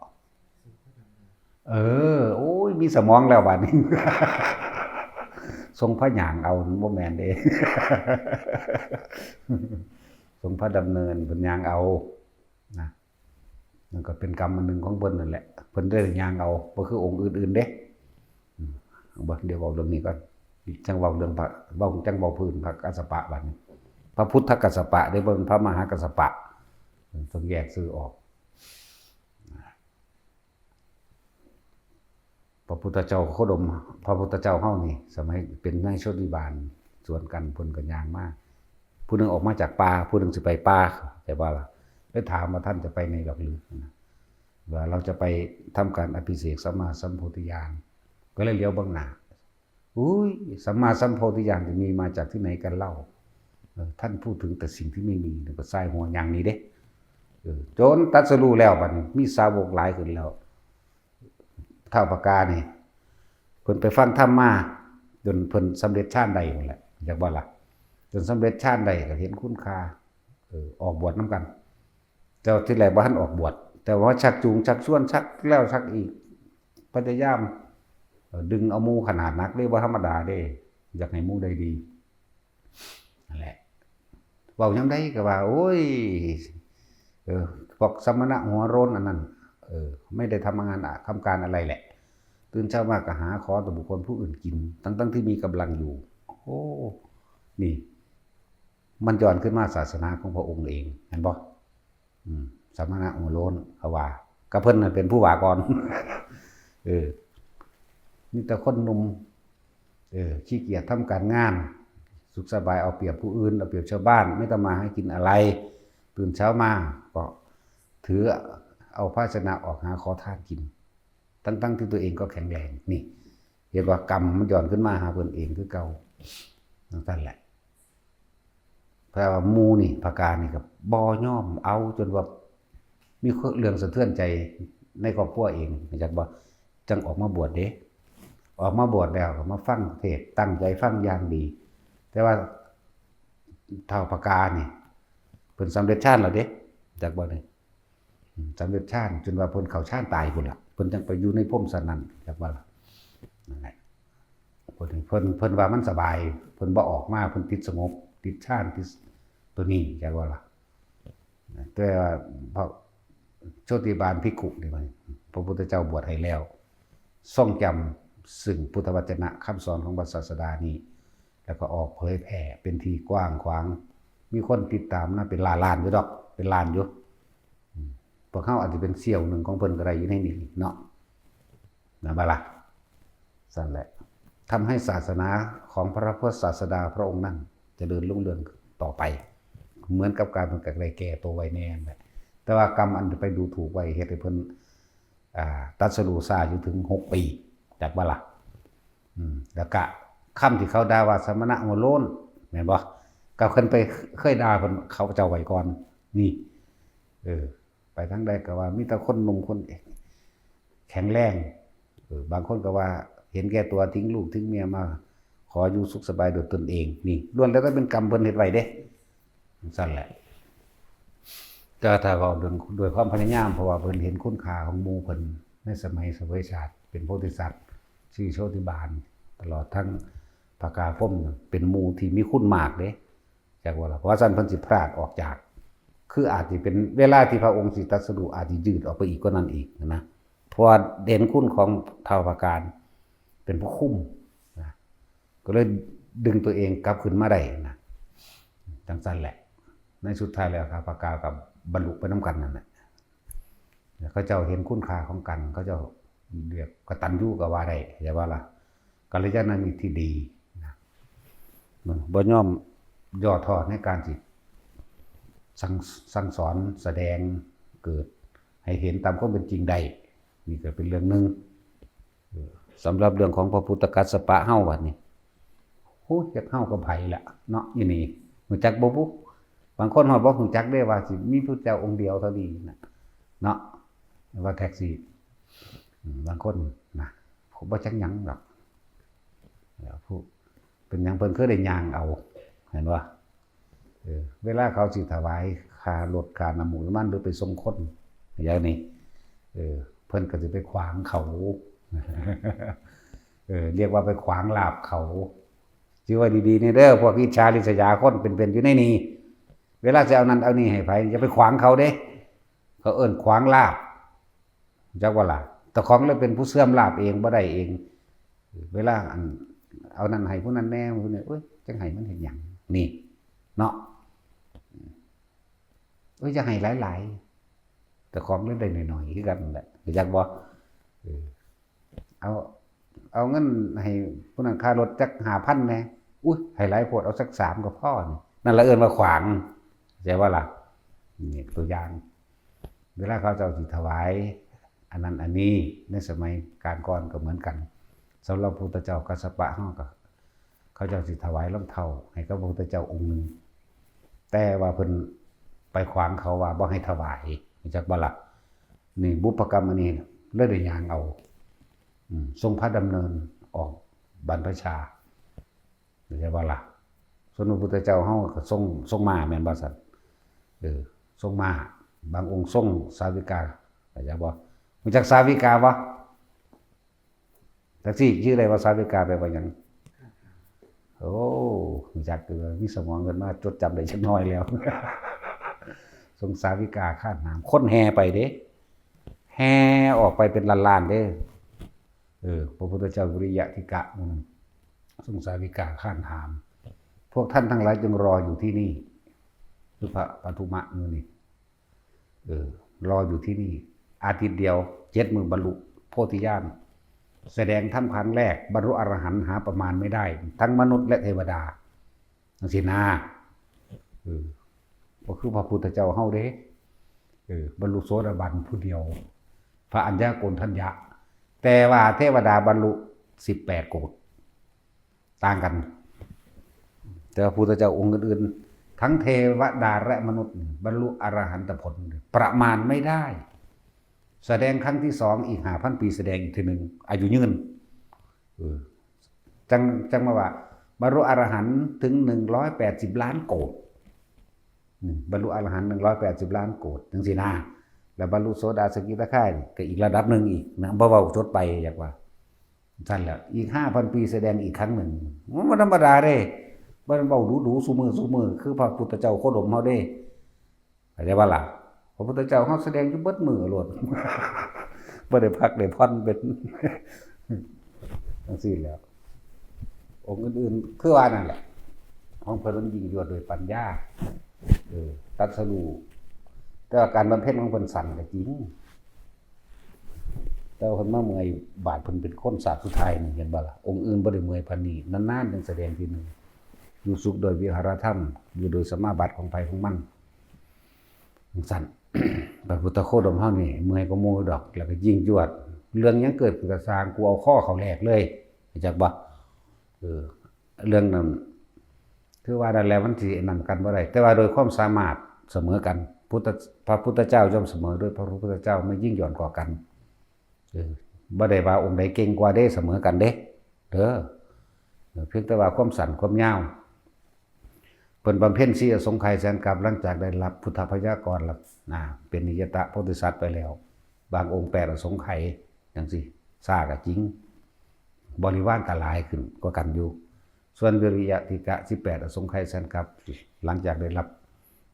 เออ โอ้ย มีสมองแล้วบัดนี้ ทรงพระย่างเอา บ่แม่นเด้ ทรงพระดำเนิน เพิ่นย่างเอา นะ นั่นก็เป็นกรรมอันหนึ่งของเพิ่นนั่นแหละ เพิ่นได้ย่างเอา บ่คือองค์อื่นๆ เด้ อืม บ่ เดี๋ยวเว้าเรื่องนี้ก่อน จั่งเว้าเรื่องพระ เว้า จั่งเว้าพื้นพระกัสสปะบัดนี้ พระพุทธกัสสปะเด้ บ่แม่นพระมหากัสสปะ ต้องแยกชื่อออก พระพุทธเจ้าโคดม พระพุทธเจ้าเฮานี่ สมัยเป็นนายโชติบาล สวนกัน เพิ่นก็ย่างมา ผู้หนึ่งออกมาจากป่า ผู้หนึ่งสิไปป่า แต่ว่า ได้ถามว่า "ท่านจะไปไหนหรอกหรือ" นะ ว่า "เราจะไปทำการอภิเษกสัมมาสัมโพธิญาณ" ก็เลยเหลียวเบิ่งหน้า "อุ้ย สัมมาสัมโพธิญาณจะมีมาจากที่ไหนกันเล่า เออ ท่านพูดถึงแต่สิ่งที่ไม่มี" แล้วก็สายหัวย่างหนีเด้ เออ จนตรัสรู้แล้วบัดนี้ มีสาวกหลายขึ้นแล้ว ท้าวพกานี่ เพิ่นไปฟังธรรมมา จนเพิ่นสำเร็จฌานได้นั่นแหละ จักบ่ล่ะ จนสำเร็จฌานได้ก็เห็นคุณค่า เออ ออกบวชนำกัน แต่ว่าที่แรกบ่ทันออกบวช แต่ว่าชักจูงชักชวน ชักแล้วชักอีก พยายาม เอ่อ ดึงเอาหมู่ขนาดหนักเด้ บ่ธรรมดาเด้ อยากให้หมู่ได้ดี นั่นแหละ ว้ายามใดก็ว่า โอ้ย เออ พวกสมณะหัวโล้นอันนั้น เออ ไม่ได้ทำงานอะ ทำการอะไรแหละ ตื่นเช้ามาก็หาขอแต่บุคคลผู้อื่นกิน ทั้งๆที่มีกำลังอยู่ โอ้ นี่ มันย้อนขึ้นมาศาสนาของพระองค์เอง เห็นบ่ อืม สมณะหัวโล้นเขาว่า ก็เพิ่นน่ะเป็นผู้ว่าก่อน เออ มีแต่คนหนุ่ม เออ ขี้เกียจทำการงาน สุขสบาย เอาเปรียบผู้อื่น เอาเปรียบชาวบ้าน ไม่ทำมาหากินอะไร ตื่นเช้ามาก็ถือเอาภาชนะออกหาขอทานกิน ทั้งๆที่ตัวเองก็แข็งแรง นี่ เห็นว่ากรรมมันย้อนขึ้นมาหาเพิ่นเองคือเก่า จั่งซั้นแหละ เพราะว่าหมู่นี่ พระกานี่ก็บ่ยอมเอา จนว่ามีเรื่องสะเทือนใจในครอบครัวเอง จักบ่ จั่งออกมาบวชเด้ ออกมาบวชแล้วก็มาฟังเทศน์ ตั้งใจฟังอย่างดี แต่ว่าท้าวพระกานี่ เพิ่นสำเร็จฌานแล้วเด้ จักบ่นี่ อืม สำเร็จฌาน จนว่าเพิ่นเข้าฌานตายพุ้นล่ะ เพิ่นจั่งไปอยู่ในพรหมสันนั้น จักว่าล่ะ นั่นแหละ เพิ่น เพิ่น เพิ่นว่ามันสบาย เพิ่นบ่ออกมา เพิ่นติดสงบ ติดฌาน ติดตัวนี้ จักว่าล่ะ แต่ว่าพระโชติบาลภิกขุนี่มัน พระพุทธเจ้าบวชให้แล้ว ทรงจำซึ่งพุทธวจนะคำสอนของพระศาสดานี้ แล้วก็ออกเผยแผ่เป็นที่กว้างขวาง มีคนติดตามนะ เป็นล้านๆอยู่ดอก เป็นล้านอยู่ อืม พวกเฮาอาจจะเป็นเสี้ยวหนึ่งของเพิ่นก็ได้อยู่ในนี้เนาะ นะบ่ล่ะ ซั่นแหละ ทำให้ศาสนาของพระพุทธศาสดาพระองค์นั้นเจริญรุ่งเรืองต่อไป เหมือนกับการเพิ่นก็ได้แก้ตัวไว้แน่นั่นแหละ แต่ว่ากรรมอันไปดูถูกไว้เฮ็ดให้เพิ่น อ่า ตรัสรู้ช้าอยู่ถึงหกปี จักบ่ล่ะ อืม แล้วก็คำที่เขาด่าว่าสมณะหัวโล้น แม่นบ่ ก็เพิ่นไปเคยด่าเพิ่น เขาเจ้าไว้ก่อน นี่ เออ ไปทางใดก็ว่ามีแต่คนหนุ่มคนแข็งแรง เออ บางคนก็ว่าเห็นแก่ตัว ทิ้งลูกทิ้งเมียมาขออยู่สุขสบายโดยตนเอง นี่ล้วนแล้วแต่เป็นกรรมเพิ่นเฮ็ดไว้เด้ จั่งซั้นแหละ ก็ถ้าเว้าเรื่องด้วยความพยายาม เพราะว่าเพิ่นเห็นคุณค่าของหมู่เพิ่นในสมัยเสวยชาติ เป็นโพธิสัตว์ ชื่อโชติบาล ตลอดทั้งพระกาพรหม เป็นหมู่ที่มีคุณมากเด้ จักว่าล่ะ เพราะว่าซั่นเพิ่นสิพรากออกจาก คืออาจสิเป็นเวลาที่พระองค์สิตรัสรู้อาจสิยืดออกไปอีกกว่านั้นอีกนะ เพราะว่าเห็นคุณของท้าวพระกาเป็นผู้คุมนะ ก็เลยดึงตัวเองกลับขึ้นมาได้นะ จั่งซั้นแหละ ในสุดท้ายแล้วท้าวพระกากับบรรลุไปนำกันนั่นแหละ แล้วเขาเจ้าเห็นคุณค่าของกัน เขาเจ้าเรียกกตัญญูก็ว่าได้ จักว่าล่ะ กัลยาณมิตรที่ดีนะ บ่ยอมย่อท้อในการสิสั่ง สั่งสอนแสดงเกิดให้เห็นตามความเป็นจริงได้ นี่ก็เป็นเรื่องหนึ่ง เออ สำหรับเรื่องของพระพุทธกัสสปะเฮาบัดนี้ โอ้ย จักเฮากับไผล่ะเนาะ อยู่นี่ รู้จักบ่บุ บางคนฮอดบ่รู้จักเด้ว่าสิมีพุทธเจ้าองค์เดียวเท่านี้นะ เนาะ ว่าแท็กซี่ อืม บางคนนะ บ่จักหยังดอก แล้วผู้ เป็นหยังเพิ่นคือได้ย่างเอา เห็นบ่ เออ เวลาเขาสิถวายค่ารถค่าน้ำมัน หรือไปส่งคน อย่างนี้ เออ เพิ่นก็สิไปขวางเขา เออ เรียกว่าไปขวางลาภเขา จื่อไว้ดีๆนี่เด้อ พวกอิจฉาริษยาคนเป็นๆอยู่ในนี่ เวลาสิเอานั่นเอานี่ให้ไผ อย่าไปขวางเขาเด้ เขาเอิ้นขวางลาภ จักว่าล่ะ เจ้าของเลยเป็นผู้เสื่อมลาภเอง บ่ได้เอง เวลาอัน เอานั่นให้ผู้นั้นแหน่ ผู้นี้ โอ๊ย จั่งให้มันเฮ็ดหยัง นี่ เนาะ โอ๊ย จะให้หลายๆ เจ้าของเลยได้น้อยๆคือกันนั่นแหละ รู้จักบ่ เออ เอา เอาเงินให้ผู้นั้นค่ารถจักห้าพันแหน่ อุ๊ย ให้หลายโพด เอาสักสามก็พอนี่ นั่นละเอิ้นว่าขวาง เข้าใจบ่ล่ะ นี่ตัวอย่าง เวลาเขาเจ้าสิถวาย อันนั้นอันนี้ ในสมัยกาลก่อนก็เหมือนกัน สำหรับพระพุทธเจ้ากัสสปะเฮาก็ เขาเจ้าสิถวายรองเท้าให้กับพระพุทธเจ้าองค์หนึ่ง แต่ว่าเพิ่นไปขวางเขาว่าบ่ให้ถวาย รู้จักบ่ล่ะ นี่บุพกรรมอันนี้เลยได้ย่างเอา อืม ทรงพระดำเนินออกบรรพชา รู้จักบ่ล่ะ ส่วนพระพุทธเจ้าเฮาก็ทรง ทรงม้าแม่นบ่ซั่น เออ ทรงม้า บางองค์ทรงสาวิกา รู้จักบ่ รู้จักสาวิกาบ่ แท็กซี่ ชื่ออะไรวะ สาวิกาแปลว่าหยัง โอ้ จักเออมีสมองเงินมาจดจำได้จักหน่อยแล้ว สงสาวิกาข้านหาม คนแห่ไปเด้ แห่ออกไปเป็นล้านๆเด้ เออ พระพุทธเจ้าวิริยะทิกะอืมสงสาวิกาข้านหาม พวกท่านทั้งหลายจงรออยู่ที่นี่ คือพระปทุมะมือนี่ เออ รออยู่ที่นี่ อาทิตย์เดียว เจ็ดมื้อบรรลุโพธิญาณ แสดงธรรมครั้งแรก บรรลุอรหันต์หาประมาณไม่ได้ ทั้งมนุษย์และเทวดา จังซี่นะ เออ บ่คือพระพุทธเจ้าเฮาเด้ เออ บรรลุโสดาบันผู้เดียว พระอัญญาโกณฑัญญะ แต่ว่าเทวดาบรรลุสิบแปดโกฏ ต่างกัน แต่ว่าพุทธเจ้าองค์อื่นๆ ทั้งเทวดาและมนุษย์ บรรลุอรหันตผล ประมาณไม่ได้ แสดงครั้งที่สองอีกห้าพันปี แสดงอีกทีหนึ่ง อายุยืน เออ จัง จังมาว่า บรรลุอรหันต์ถึงหนึ่งร้อยแปดสิบล้านโกฏ อืม บรรลุอรหันต์หนึ่งร้อยแปดสิบล้านโกฏ จังซี่นะ แล้วบรรลุโสดาสกิทาคานี่ก็อีกระดับหนึ่งอีกนะ บ่เว้าจดไปอยากว่า ซั่นแหละ อีกห้าพันปีแสดงอีกครั้งหนึ่ง มันบ่ธรรมดาเด้ บ่ได้เว้าดูๆ ซุมื้อๆ คือพระพุทธเจ้าโคดมเฮาเด้ เข้าใจบ่ล่ะ พระพุทธเจ้าเฮาแสดงอยู่เบิดมื้อโลด บ่ได้พักได้ผ่อนเป็น จังซี่แหล้ว องค์อื่นๆ คือว่านั่นแหละ ของเพิ่นมันยิ่งยวดด้วยปัญญา เออ ตรัสรู้ แต่ว่าการบำเพ็ญของเพิ่นสั้นก็จริง แต่ว่าเพิ่นมาเมื่อยบาดเพิ่นเป็นคนชาติสุดท้ายนี่ เห็นบ่ล่ะ องค์อื่นบ่ได้เมื่อยปานนี้ นานๆ จังแสดงทีหนึ่ง อยู่สุขโดยวิหารธรรม อยู่โดยสมาบัติของไผของมัน จังซั่น พระพุทธโคดมเฮานี่เมื่อยกว่าหมู่ดอก แล้วก็ยิ่งยวด เรื่องหยังเกิดขึ้นก็ซ่าง กูเอาคอเข้าแลกเลย รู้จักบ่ เออ เรื่องนั้น คือว่านั่นแหละ มันสินั่นกันบ่ได้ แต่ว่าโดยความสามารถเสมอกัน พุทธ พระพุทธเจ้าย่อมเสมอด้วยพระพุทธเจ้า ไม่ยิ่งหย่อนกว่ากัน เออ บ่ได้ว่าองค์ใดเก่งกว่าเด้ เสมอกันเด้ เด้อ เออ เพียงแต่ว่าความสั้นความยาว เพิ่นบำเพ็ญสี่อสงไขยแสนกัป หลังจากได้รับพุทธพยากรณ์แล้ว นะ เป็นนิยตะโพธิสัตว์ไปแล้ว บางองค์แปดอสงไขย จังซี่ ช้าก็จริง บริวารก็หลายขึ้นกว่ากันอยู่ ส่วนวิริยะทิกะ สิบแปดอสงไขยแสนกัป หลังจากได้รับ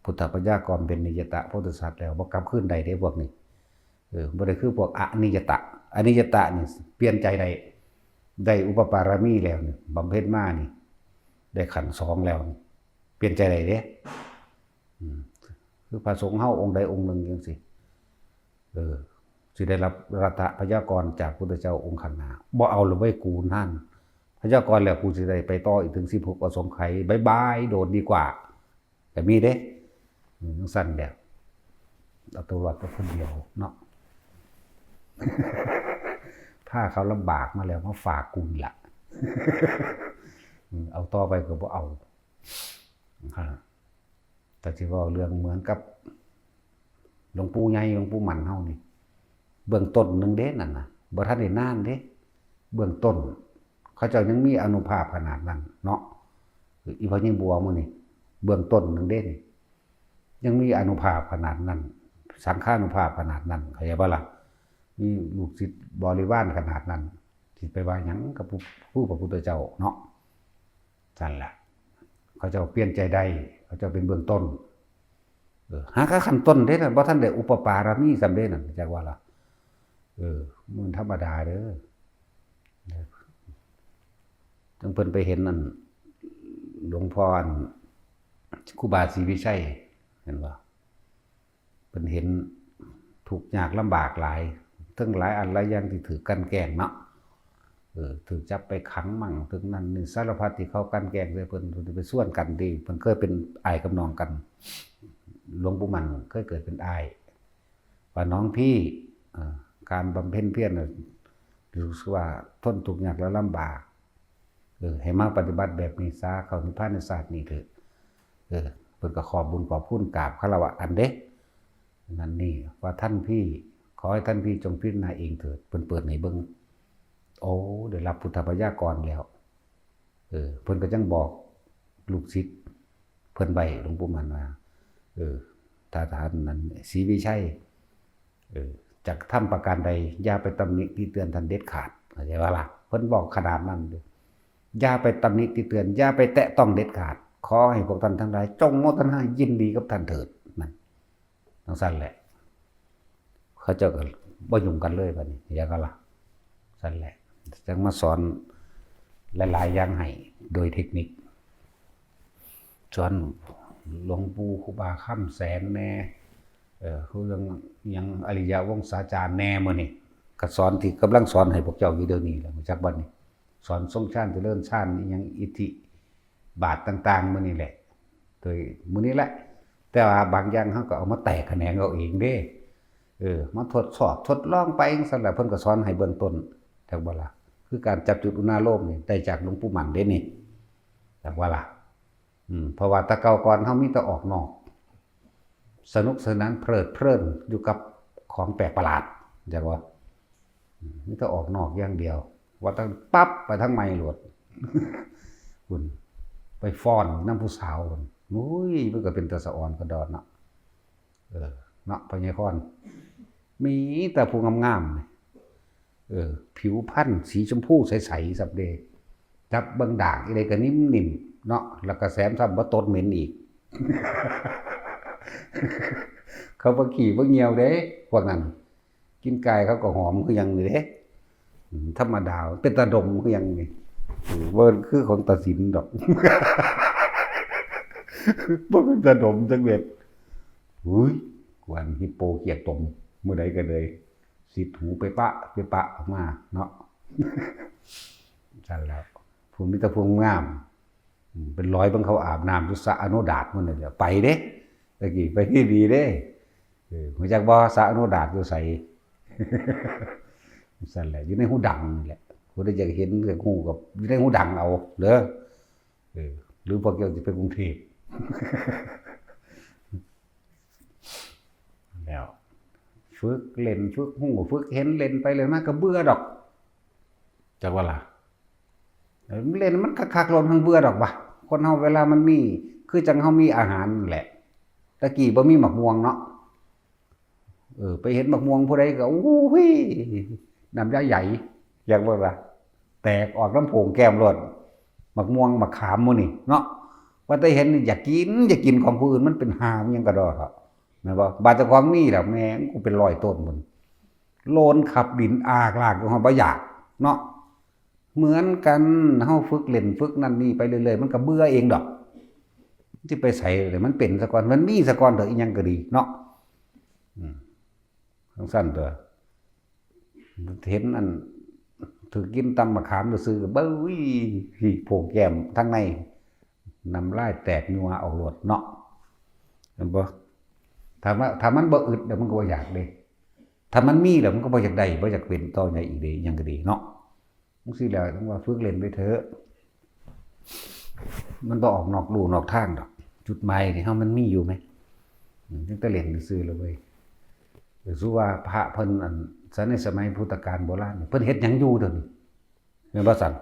พุทธพยากรณ์เป็นนิยตะโพธิสัตว์แล้ว บ่กลับคืนได้เด้พวกนี้ เออ บ่ได้คือพวกอนิยตะ อนิยตะนี่เปลี่ยนใจได้ ได้อุปปารมีแล้วนี่ บำเพ็ญมานี่ ได้ขันธ์สองแล้วนี่ เปลี่ยนใจได้เด้ อืม คือพระสงฆ์เฮาองค์ใดองค์หนึ่งจังซี่ เออ สิได้รับรัตถพยากรณ์จากพุทธเจ้าองค์ข้างหน้า บ่เอาละเว้ยกูนั่น พยากรณ์แล้วกูสิได้ไปต่ออีกถึงสิบหกอสงไขย บ๊ายบาย โดดดีกว่า ก็มีเด้ อืม จังซั่นแหละ เอาตัวรอดแต่คนเดียวเนาะ พาเขาลำบากมาแล้ว มาฝากกูนี่ล่ะ อืม เอาต่อไปก็บ่เอา อ่า แต่สิเว้าเรื่องเหมือนกับ หลวงปู่ใหญ่ หลวงปู่หมันเฮานี่ เบื้องต้นหนึ่งเด้นั่นน่ะ บ่ทันได้นานเด้ เบื้องต้น เขาเจ้ายังมีอานุภาพขนาดนั้นเนาะ อีพ่อใหญ่บัวมื้อนี่ เบื้องต้นหนึ่งเด้นี่ ยังมีอานุภาพขนาดนั้น สังฆานุภาพขนาดนั้น เข้าใจบ่ล่ะ มีลูกศิษย์บริวารขนาดนั้น สิไปว่าหยังกับผู้ ผู้พระพุทธเจ้าเนาะ ซั่นล่ะ เขาเจ้าเปลี่ยนใจได้ เขาเจ้าเป็นเบื้องต้น เออ หาก็ขั้นต้นเด้นะ บ่ทันได้อุปปารมีส่ำเด้นั่น จักว่าล่ะ เออ มันธรรมดาเด้อ จังเพิ่นไปเห็นนั่น หลวงพ่ออัน ครูบาศรีวิชัย เห็นบ่ เพิ่นเห็นทุกข์ยากลำบากหลาย ทั้งหลายอันหลายอย่างที่ถูกกลั่นแกล้งเนาะ เออ ถูกจับไปขังมั่ง ถูกนั่นนี่ สารพัดที่เขากลั่นแกล้งใส่เพิ่น เพิ่นไปชวนกันเด้ เพิ่นเคยเป็นอ้ายกับน้องกัน หลวงปู่หมันเคยเกิดเป็นอ้าย ว่าน้องพี่ เอ่อ การบำเพ็ญเพียรน่ะ รู้สึกว่าทนทุกข์ยากและลำบาก เออ ให้มาปฏิบัติแบบนี้ซะ เข้านิพพานในชาตินี้เถอะ เออ เพิ่นก็ขอบบุญขอบคุณกราบคารวะกันเด้ นั่นนี่ ว่าท่านพี่ ขอให้ท่านพี่จงพิจารณาเองเถิด เพิ่นเปิดให้เบิ่ง โอ้ ได้รับพุทธพยากรณ์แล้ว เออ เพิ่นก็จังบอกลูกศิษย์เพิ่นไว้ หลวงปู่หมันว่า เออ ถ้าท่านนั้นศรีวิชัย เออ จะทำประการใด อย่าไปตำหนิติเตียนท่านเด็ดขาด เข้าใจบ่ล่ะ เพิ่นบอกขนาดนั้นเด้อ อย่าไปตำหนิติเตือน อย่าไปแตะต้องเด็ดขาด ขอให้พวกท่านทั้งหลายจงโมทนายินดีกับท่านเถิด นั่น จั่งซั้นแหละ เขาเจ้าก็บ่ยุ่งกันเลยบัดนี้ อย่ากันล่ะ ซั่นแหละ จั่งมาสอนหลายๆอย่างให้ โดยเทคนิค สอนหลวงปู่ครูบาคำแสนแหน่ เออ คือเรื่องหยังอริยวงศาจารย์แหน่ มื้อนี้ก็สอนที่กำลังสอนให้พวกเจ้าอยู่เดี๋ยวนี้แหละ รู้จักบ่นี่ สอนทรงฌานเจริญฌาน อิหยังอิทธิบาทต่างๆ มื้อนี้แหละ โดยมื้อนี้แหละ แต่ว่าบางอย่างเฮาก็เอามาแตกแขนงเอาเองเด้ เออ มาทดสอบทดลองไปจั่งซั้นล่ะ เพิ่นก็สอนให้เบื้องต้น จักบ่ล่ะ คือการจับจุดอุณาโลมนี่ได้จากหลวงปู่หมั่นเด้นี่ จักบ่ล่ะ อืม เพราะว่าแต่เก่าก่อนเฮามีแต่ออกนอก สนุกสนานเพลิดเพลินอยู่กับของแปลกประหลาด จักบ่ อืม มีแต่ออกนอกอย่างเดียว ว่าตั้งปั๊บไปทางใหม่โลด คุณ ไปฟ้อนนำผู้สาวคุณ อุ้ย มันก็เป็นตาสะออนกระดอนเนาะ เออ เนาะ พ่อใหญ่คอน มีแต่ผู้งามๆ นี่ เออ ผิวพรรณสีชมพูใสๆ ซับเด้ จับเบิ่งดากอีใดก็นิ่มๆ เนาะ แล้วก็แถมซ้ำบ่ตดเหม็นอีก เขาบ่ขี้บ่เหี่ยวเด้ พวกนั้น กลิ่นกายเขาก็หอมคือหยังนี่เด้ อืม ธรรมดา เป็นตาดมคือหยังนี่ เออ บ่คือของตาสินดอก บ่เป็นตาดมจักเม็ด อุ้ย กวนฮิปโปเกียรติตม มื้อใดก็เลย สิทธิ์หูไปปะ ไปปะออกมาเนาะ ซั่นแหล้ว ผู้มีแต่ผู้งาม อืม เป็นร้อยเบิ่งเขาอาบน้ำอยู่สระอโนดาตมื้อนั้นแหละ ไปเด้ ตะกี้ไปที่ดีเด้ เออ รู้จักบ่ สระอโนดาตอยู่ไส ซั่นแหละ อยู่ในหูดังนี่แหละ ผู้ใดอยากเห็นอยากฮู้ก็อยู่ในหูดังเอาเด้อ เออ หรือพวกเจ้าสิไปกรุงเทพฯ แล้ว ฝึกเล่น ฝึกฮู้ ฝึกเห็น เล่นไปเล่นมาก็เบื่อดอก จักว่าล่ะ เออ เล่นมันคักๆ โลด มันเบื่อดอกวะ คนเฮาเวลามันมี คือจั่งเฮามีอาหารนั่นแหละ ตะกี้บ่มีหมากม่วงเนาะ เออ ไปเห็นหมากม่วงผู้ใดก็ โอ้ย น้ำลายไหล อยากบอกว่า แตกออกน้ำโผงแก้มโลด หมากม่วง หมากขามหมู่นี่เนาะ ว่าแต่เห็นนี่อยากกิน อยากกินของผู้อื่น มันเป็นห่ามันหยังกะด้อเถาะ แม่นบ่ บาดเจ้าของมีแล้ว แม่ง กูเป็นร้อยต้นพุ้น โลนขับดินอากลากอยู่ เฮาบ่อยากเนาะ เหมือนกัน เฮาฝึกเล่น ฝึกนั่นนี่ไปเรื่อยๆ มันก็เบื่อเองดอก สิไปไสเลย มันเป็นซะก่อน มันมีซะก่อนเถาะ อีหยังก็ดีเนาะ อืม จั่งซั้นตั๊ว เห็นอัน ถืกกินตำบักขามซื่อๆ ก็ เบ้ย โผงแก้มทางใน น้ำลายแตกยัวออกโลดเนาะ เห็นบ่ ถ้าว่า ถ้ามันบ่อึดแล้วมันก็บ่อยากเด้ ถ้ามันมีแล้วมันก็บ่อยากได้ บ่อยากเป็นต่อใหญ่อีกเด้ อีหยังก็ดีเนาะ จั่งซี้แหละ จั่งว่าฝึกเล่นไปเถาะ มันบ่ออกนอกลู่นอกทางดอก จุดหมายนี่เฮามันมีอยู่แหม อืม จั่งแต่เล่นซื่อๆ แล้วเว้ย ก็คือว่าพระเพิ่นอัน ในสมัยพุทธกาลโบราณนี่ เพิ่นเฮ็ดหยังอยู่เดี๋ยวนี้ แม่นบ่ซั่น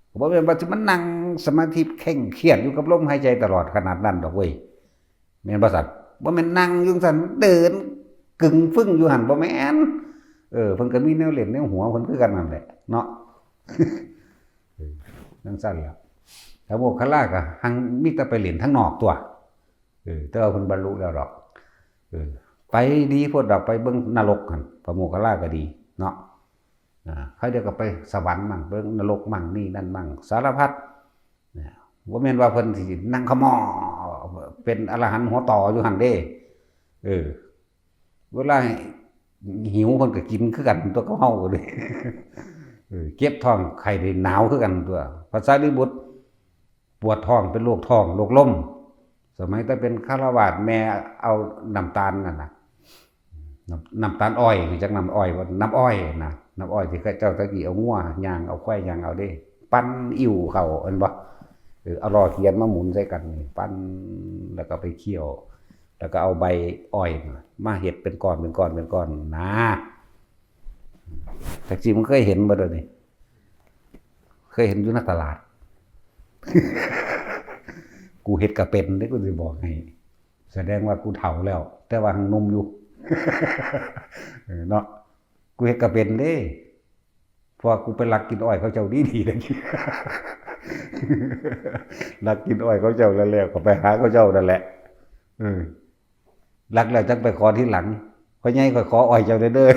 ก็บ่แม่นว่าสิมานั่งสมาธิเคร่งเครียดอยู่กับลมหายใจตลอดขนาดนั้นดอกเว้ย แม่นบ่ซั่น บ่แม่นนั่งอยู่ซั่น เดินกึ่งฟึ่งอยู่หั่น บ่แม่น เออ เพิ่นก็มีแนวเล่นแนวหัวเพิ่นคือกันนั่นแหละเนาะ เออ จั่งซั้นล่ะ ถ้าโมคคัลลาก็หังมีแต่ไปเล่นทางนอกตั๊ว เออ แต่ว่าเพิ่นบรรลุแล้วดอก เออ ไปดีโพดดอก ไปเบิ่งนรกหั่น พระโมคคัลลาก็ดีเนาะ อ่า คราวเดียวก็ไปสวรรค์มั่ง เบิ่งนรกมั่ง นี่นั่นมั่ง สารพัด เนี่ย บ่แม่นว่าเพิ่นสินั่งขะหม้อ เป็นอรหันต์หัวต่ออยู่หั่นเด้ เออ เวลาหิวเพิ่นก็กินคือกันตั๊ว กับเฮาก็เลย เออ เจ็บท้องไข้ได้หนาวคือกันตั๊ว พระสารีบุตร ปวดท้องเป็นโรคท้อง โรคลม สมัยแต่เป็นฆราวาส แม่เอาน้ำตาลนั่นน่ะ น้ำ น้ำตาลอ้อย รู้จักน้ำอ้อยบ่ น้ำอ้อยนะ น้ำอ้อยที่เขาเจ้าตะกี้เอางัวย่าง เอาควายย่างเอาเด้ ปั่นอิ่วเข้า เห็นบ่ เออ เอาหล่อเทียนมาหมุนใส่กันนี่ ปั่น แล้วก็ไปเคี่ยว แล้วก็เอาใบอ้อยมาเฮ็ดเป็นก้อน เป็นก้อน เป็นก้อนนะ จักสิมึงเคยเห็นบ่เดี๋ยวนี้ เคยเห็นอยู่ในตลาด กูเฮ็ดก็เป็นเด้ กูสิบอกให้ แสดงว่ากูเฒ่าแล้ว แต่ว่าหังหนุ่มอยู่ เออ เนาะ กูเฮ็ดก็เป็นเด้ เพราะว่ากูไปลักกินอ้อยเขาเจ้าดีๆ เลย ลักกินอ้อยเขาเจ้าแล้ว แล้วก็ไปหาเขาเจ้านั่นแหละ เออ ลักแล้วจังไปขอทีหลัง "พ่อใหญ่ ข้อยขออ้อยเจ้าแหน่เด้อ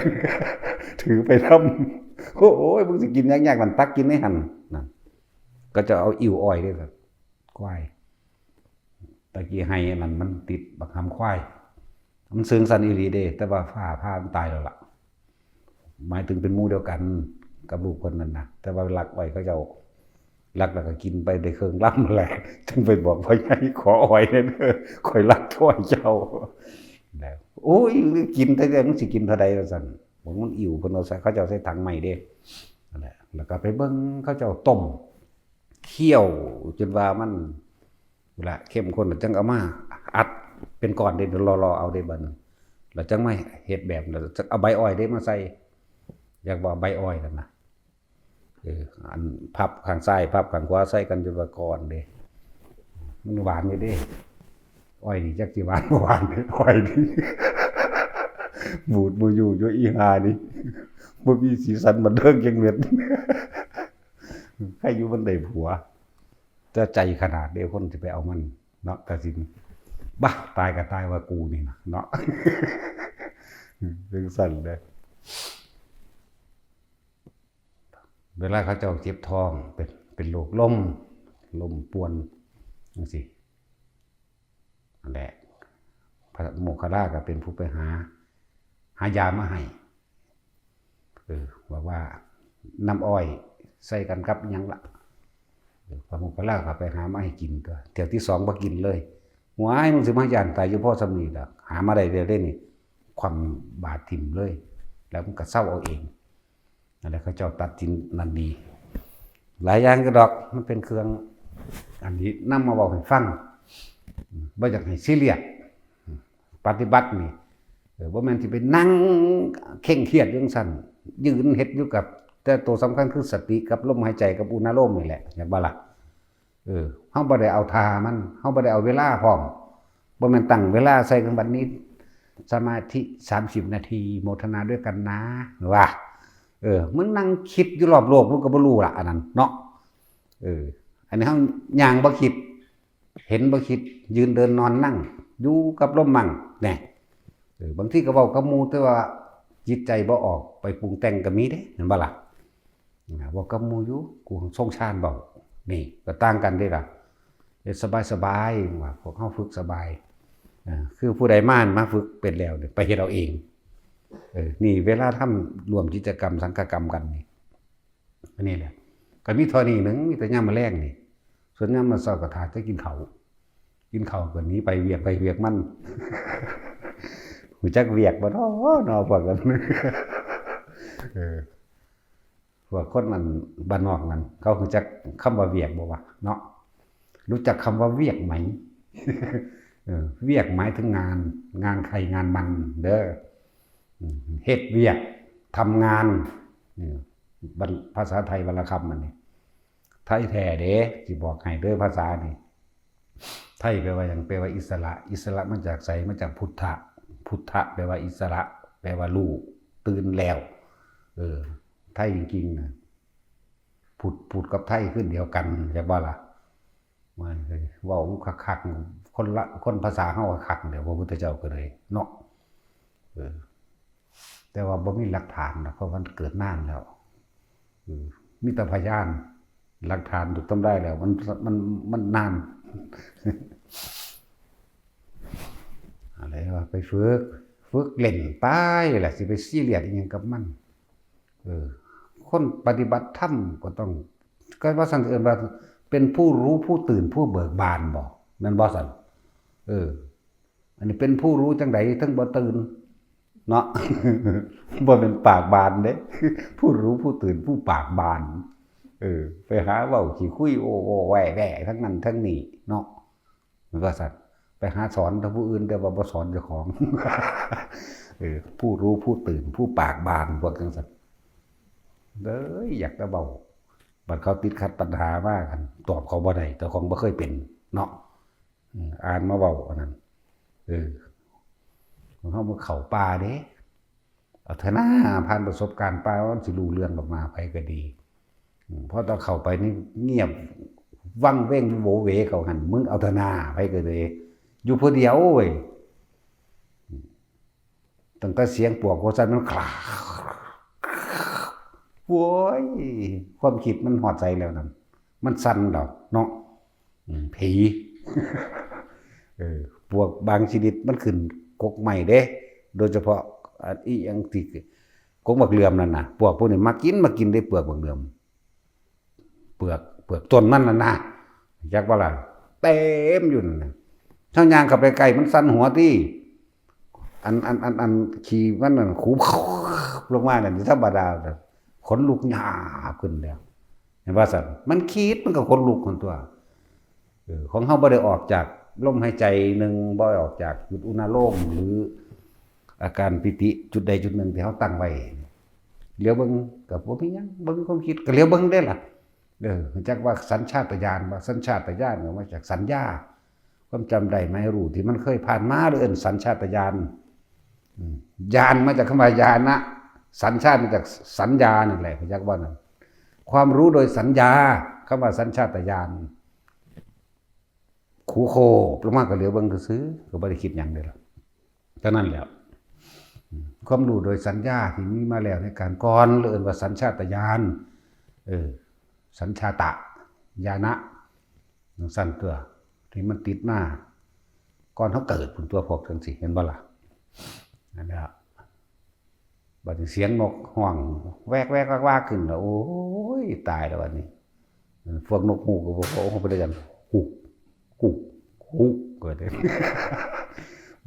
" ถือไปนำ "โอ้ย มึงสิกินยากๆ นั่น ตักกินในหั่น" นั่น ก็จะเอาอิ่วอ้อยเด้อครับ ควาย ตะกี้ไฮ่อันนั้นมันติดบักหำควาย มันเซิงสั่นอีหลีเด้ แต่ว่าฟ้าผ่ามันตายแล้วล่ะ หมายถึงเป็นหมู่เดียวกันกับลูกเพิ่นนั่นนะ แต่ว่าลักอ้อยเขาเจ้า ลักแล้วก็กินไปได้เครื่องลำแหละ จังไปบอกพ่อใหญ่ "ขออ้อยแหน่เด้อ ข้อยลักอ้อยเจ้า" แล้ว "โอ้ย กินแต่เดียว มึงสิกินเท่าใด" ว่าซั่น บอกมันอิ่ว เพิ่นเอาใส่ เขาเจ้าใส่ถังไม้เด้ นั่นแหละ แล้วก็ไปเบิ่งเขาเจ้าต้ม เคี่ยวจนว่ามัน นั่นแหละ เข้มข้น แล้วจังเอามาอัดเป็นก้อนเด้ รอๆ เอาเด้บัดนี้ แล้วจังมาเฮ็ดแบบ แล้วจังเอาใบอ้อยเด้มาใส่ อยากว่าใบอ้อยนั่นนะ เออ อันพับข้างซ้าย พับข้างขวาใส่กันจนว่าก้อนเด้ มันหวานอยู่เด้ อ้อยนี่จักสิหวานบ่หวานเด้ อ้อยนี่ บูดบ่อยู่อยู่ อีห่านี่ บ่มีสีสันบันเทิงจักเม็ด ใครอยู่มันได้ผัว แต่ใจขนาดเด้ คนสิไปเอามันเนาะ ตัดสิน "บ้า ตายก็ตายว่ากูนี่นะ" เนาะ จังซั่นเด้ เวลาเขาเจ้าเจ็บท้อง เป็น เป็นโรคลม ลมป่วนจังซี่ นั่นแหละ พระโมคคัลลาก็เป็นผู้ไปหา หายามาให้ เออ ว่า ว่าน้ำอ้อยใส่กันกับอิหยังล่ะ เออ พระโมคคัลลาก็ไปหามาให้กินตัว เที่ยวที่สองบ่กินเลย "หวาย มึงสิมาย่านตายอยู่พอส่ำนี้ล่ะ หามาได้แล้วเด้นี่" คว่ำบาตรถิ่มเลย แล้วมันก็เซาเอาเอง นั่นแหละ เขาเจ้าตัดสินนั่นดี หลายอย่างก็ดอก มันเป็นเครื่อง อันนี้นำมาเว้าให้ฟัง บ่อยากให้ซีเรียส ปฏิบัตินี่ เออ บ่แม่นสิไปนั่งเคร่งเครียดจังซั่น ยืนเฮ็ดอยู่กับ แต่ตัวสำคัญคือสติกับลมหายใจกับอุณาโลมนี่แหละ เห็นบ่ล่ะ เออ เฮาบ่ได้เอาท่ามัน เฮาบ่ได้เอาเวลาพร้อม บ่แม่นตั้งเวลาใส่กัน "บัดนี้สมาธิสามสิบนาที โมทนาด้วยกันนะ" ว่า เออ มึงนั่งคิดอยู่รอบโลก มึงก็บ่รู้ละ อันนั้นเนาะ เออ อันนี้เฮาย่างบ่คิด เห็นบ่คิด ยืนเดินนอนนั่ง อยู่กับลมมั่ง แน่ เออ บางทีก็เว้ากับหมู่ แต่ว่าจิตใจบ่ออกไปปรุงแต่งก็มีเด้ เห็นบ่ล่ะ อ่า เว้ากับหมู่อยู่ กูทรงฌานเว้า นี่ก็ต่างกันเด้ล่ะ เฮ็ดสบายๆ ว่าพวกเฮาฝึกสบาย อ่า คือผู้ใดมา มาฝึกเป็นแล้วเนี่ย ไปเฮ็ดเอาเอง เออ นี่เวลาทำร่วมกิจกรรมสังฆกรรมกันนี่ อันนี้แหละ ก็มีเท่านี้หนึ่ง มีแต่ยามมื้อแลงนี่ ส่วนยามมื้อเช้าก็ถ่าแต่กินข้าว กินข้าวก็หนีไปเวียกไผเวียกมัน ฮู้จักเวียกบ่น้อ น้อ พวกนั้น เออ พวกคนนั้นบ้านนอกนั้น เขาฮู้จักคำว่าเวียกบ่วะ เนาะ รู้จักคำว่าเวียกไหม เออ เวียกหมายถึงงาน งานใครงานมันเด้อ อืม เฮ็ดเวียก ทำงาน อืม บรร- ภาษาไทยวรรณคำอันนี้ ไทยแท้เด้ สิบอกให้เด้อ ภาษานี่ ไทยแปลว่าหยัง แปลว่าอิสระ อิสระมาจากไส มาจากพุทธะ พุทธะแปลว่าอิสระ แปลว่ารู้ ตื่นแล้ว เออ ไทยจริงๆ นะ พุทธ พุทธกับไทยคือเดียวกัน ใช่บ่ล่ะ มันเว้าคักๆ คนละ คนภาษาเฮาคักๆ เดี๋ยวพระพุทธเจ้าก็เลยเนาะ เออ แต่ว่าบ่มีหลักฐานนะ เพราะมันเกิดนานแล้ว เออ มีแต่พยาน หลักฐานถูกทำลายแล้ว มัน มัน มันนาน อะไรวะ ไปฝึก ฝึกเล่นไปแหละ สิไปซีเรียสอิหยังกับมัน เออ คนปฏิบัติธรรมก็ต้อง ก็ว่าซั่น เอิ้นว่าเป็นผู้รู้ผู้ตื่นผู้เบิกบานบ่ แม่นบ่ซั่น เออ อันนี้เป็นผู้รู้จังใดถึงบ่ตื่น เนาะ บ่เป็นปากบานเด้ ผู้รู้ผู้ตื่นผู้ปากบาน เออ ไปหาเว้าขี้คุยโอ้โอ้แว่แว่ทั้งนั้นทั้งนี้เนาะ มันก็สัตว์ ไปหาสอนแต่ผู้อื่น แต่ว่าบ่สอนเจ้าของ เออ ผู้รู้ผู้ตื่นผู้ปากบานพวกจังซั่น เด้ย อยากจะเว้า บัดเขาติดขัดปัญหามา คันตอบเขาบ่ได้ เจ้าของบ่เคยเป็นเนาะ อืม อ่านมาเว้าอันนั้น เออ เฮามาเข้าป่าเด้ เอาเถอะนะ ผ่านประสบการณ์ป่า มันสิรู้เรื่องดอกนา ไผก็ดี อืม เพราะตอนเข้าไปนี่เงียบ วังเวงโวเวเขาหั่น มึงเอาเถอะนา ไผก็เลย อยู่ผู้เดียวเว้ย ตั้งแต่เสียงปวกหัวสั่นมันคลา โว้ย ความคิดมันฮอดไสแล้วนั่น มันสั่นแล้วเนาะ อืม ผี เออ ปวกบางชนิดมันขึ้นกกไม้เด้ โดยเฉพาะ อัน อีหยังที่ กกบักเหลื่อมนั่นน่ะ ปวกพวกนี้มากิน มากินได้เปลือกบักเหลื่อม เปลือก เปลือกต้นมันน่ะนะ จักว่าล่ะ เต็มอยู่นั่นน่ะ ถ้าย่างเข้าไปใกล้มันสั่นหัวตี้ อัน อัน อัน อัน ขี้มันนั่น ขูบลงมานั่นธรรมดา ขนลุกหยาบขึ้นแล้ว เห็นว่าซั่น มันคิดมันก็ขนลุกหั่นตั๊ว เออ ของเฮาบ่ได้ออกจากลมหายใจหนึ่ง บ่ได้ออกจากจุดอุณาโลม หรืออาการปีติจุดใดจุดหนึ่งที่เฮาตั้งไว้ เหลียวเบิ่งก็บ่มีหยัง บ่มีความคิด ก็เหลียวเบิ่งได้ล่ะ เออ รู้จักว่าสัญชาตญาณ ว่าสัญชาตญาณก็มาจากสัญญา ความจำได้หมายรู้ที่มันเคยผ่านมา หรือเอิ้นสัญชาตญาณ อืม ญาณมาจากคำว่าญาณะ สัญชาตมาจากสัญญานั่นแหละ รู้จักว่านั่น ความรู้โดยสัญญา คำว่าสัญชาตญาณ ขูโคบลงมาก็เหลียวเบิ่งซื่อๆ ก็บ่ได้คิดหยังเลยล่ะ เท่านั้นแหละ อืม ความรู้โดยสัญญาที่มีมาแล้วในการก่อน เรียกว่าสัญชาตญาณ เออ สัญชาตญาณะ จั่งซั่นตั๊ว ที่มันติดมา ก่อนเฮาเกิดพุ้นตั๊ว พวกจั่งซี้ เห็นบ่ล่ะ นั่นแหละ บัดนี้เสียงนกฮ้องแวกๆๆๆ ขึ้นแล้ว โอ้ย ตายแล้วบัดนี้ พวกนกฮูกก็บอกว่า โอ้ ไปได้กัน ฮูก ฮูก ฮูก ก็ได้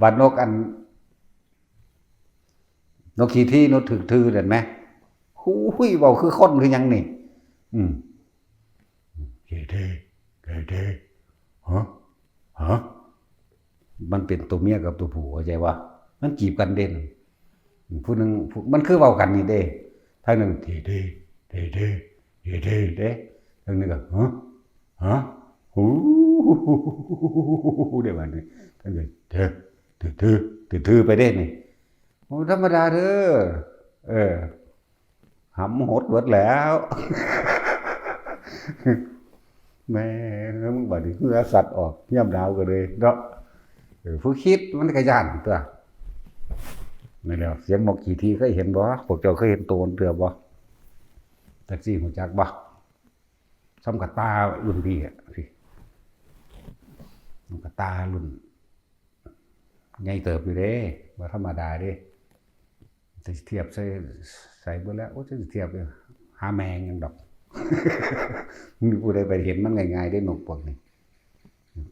บัดนกอัน นกขี้ที่ นกถืกถือนั่นไหม ฮู้ย เว้าคือคนคือหยังนี่ อืม เท่เท่ เท่เท่ ฮะ ฮะ มันเป็นตัวเมียกับตัวผู้ เข้าใจบ่ มันจีบกันเด่น ผู้หนึ่ง ผู้ มันคือเว้ากันนี่เด้ ทางหนึ่ง เท่เท่ เท่เท่ เท่เท่ เด้ ทางหนึ่งก็ ฮะ ฮะ ฮู้ เด้ บัดนี้ ทางหนึ่ง เท่ ถืกถือ ถืกถือไปเด้นี่ โอ้ ธรรมดาเด้อ เออ หำหดเบิดแล้ว แม่ง บัดนี้เหงื่อสัตว์ออก ยามหนาวก็เลยเนาะ เออ ผู้คิดมันก็ย้านตั๊ว นั่นแหละ เสียงนกขี้ที่เคยเห็นบ่ พวกเจ้าเคยเห็นโตมันเทื่อบ่ จักสิรู้จักบ่ ส่ำกับตารุ่นพี่อะ พี่ ส่ำกับตารุ่น ใหญ่เติบอยู่เด้ บ่ธรรมดาเด้ จะเทียบใส่ ใส่เบิดแล้ว โอ้ จะเทียบเลย หาแม่งยังดอก มีผู้ใดไปเห็นมันง่ายๆเด้ นกพวกนี้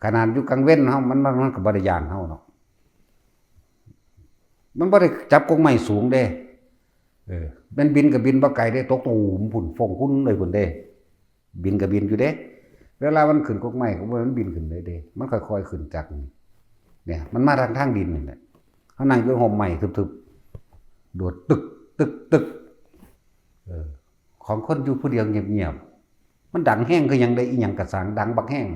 ขนาดอยู่กลางเว็นเฮา มัน มัน มันก็บ่ได้ย้านเฮาเนาะ มันบ่ได้จับกกไม้สูงเด้ เออ แม่นบินก็บินบ่ไกลเด้ ตกตูมพุ้น ฟงพุ้นเลยพุ้นเด้ บินก็บินอยู่เด้ เวลามันขึ้นกกไม้ก็บ่แม่นมันบินขึ้นเลยเด้ มันค่อยๆขึ้นจากนี่ เนี่ย มันมาทาง ทางดินนี่แหละ เฮานั่งอยู่ฮ่มไม้ทึบๆ โดดตึก ตึก ตึก เออ ของคนอยู่ผู้เดียวเงียบๆ มันดังแฮงคือหยังได้ อีหยังกะซ่าง ดังบักแฮง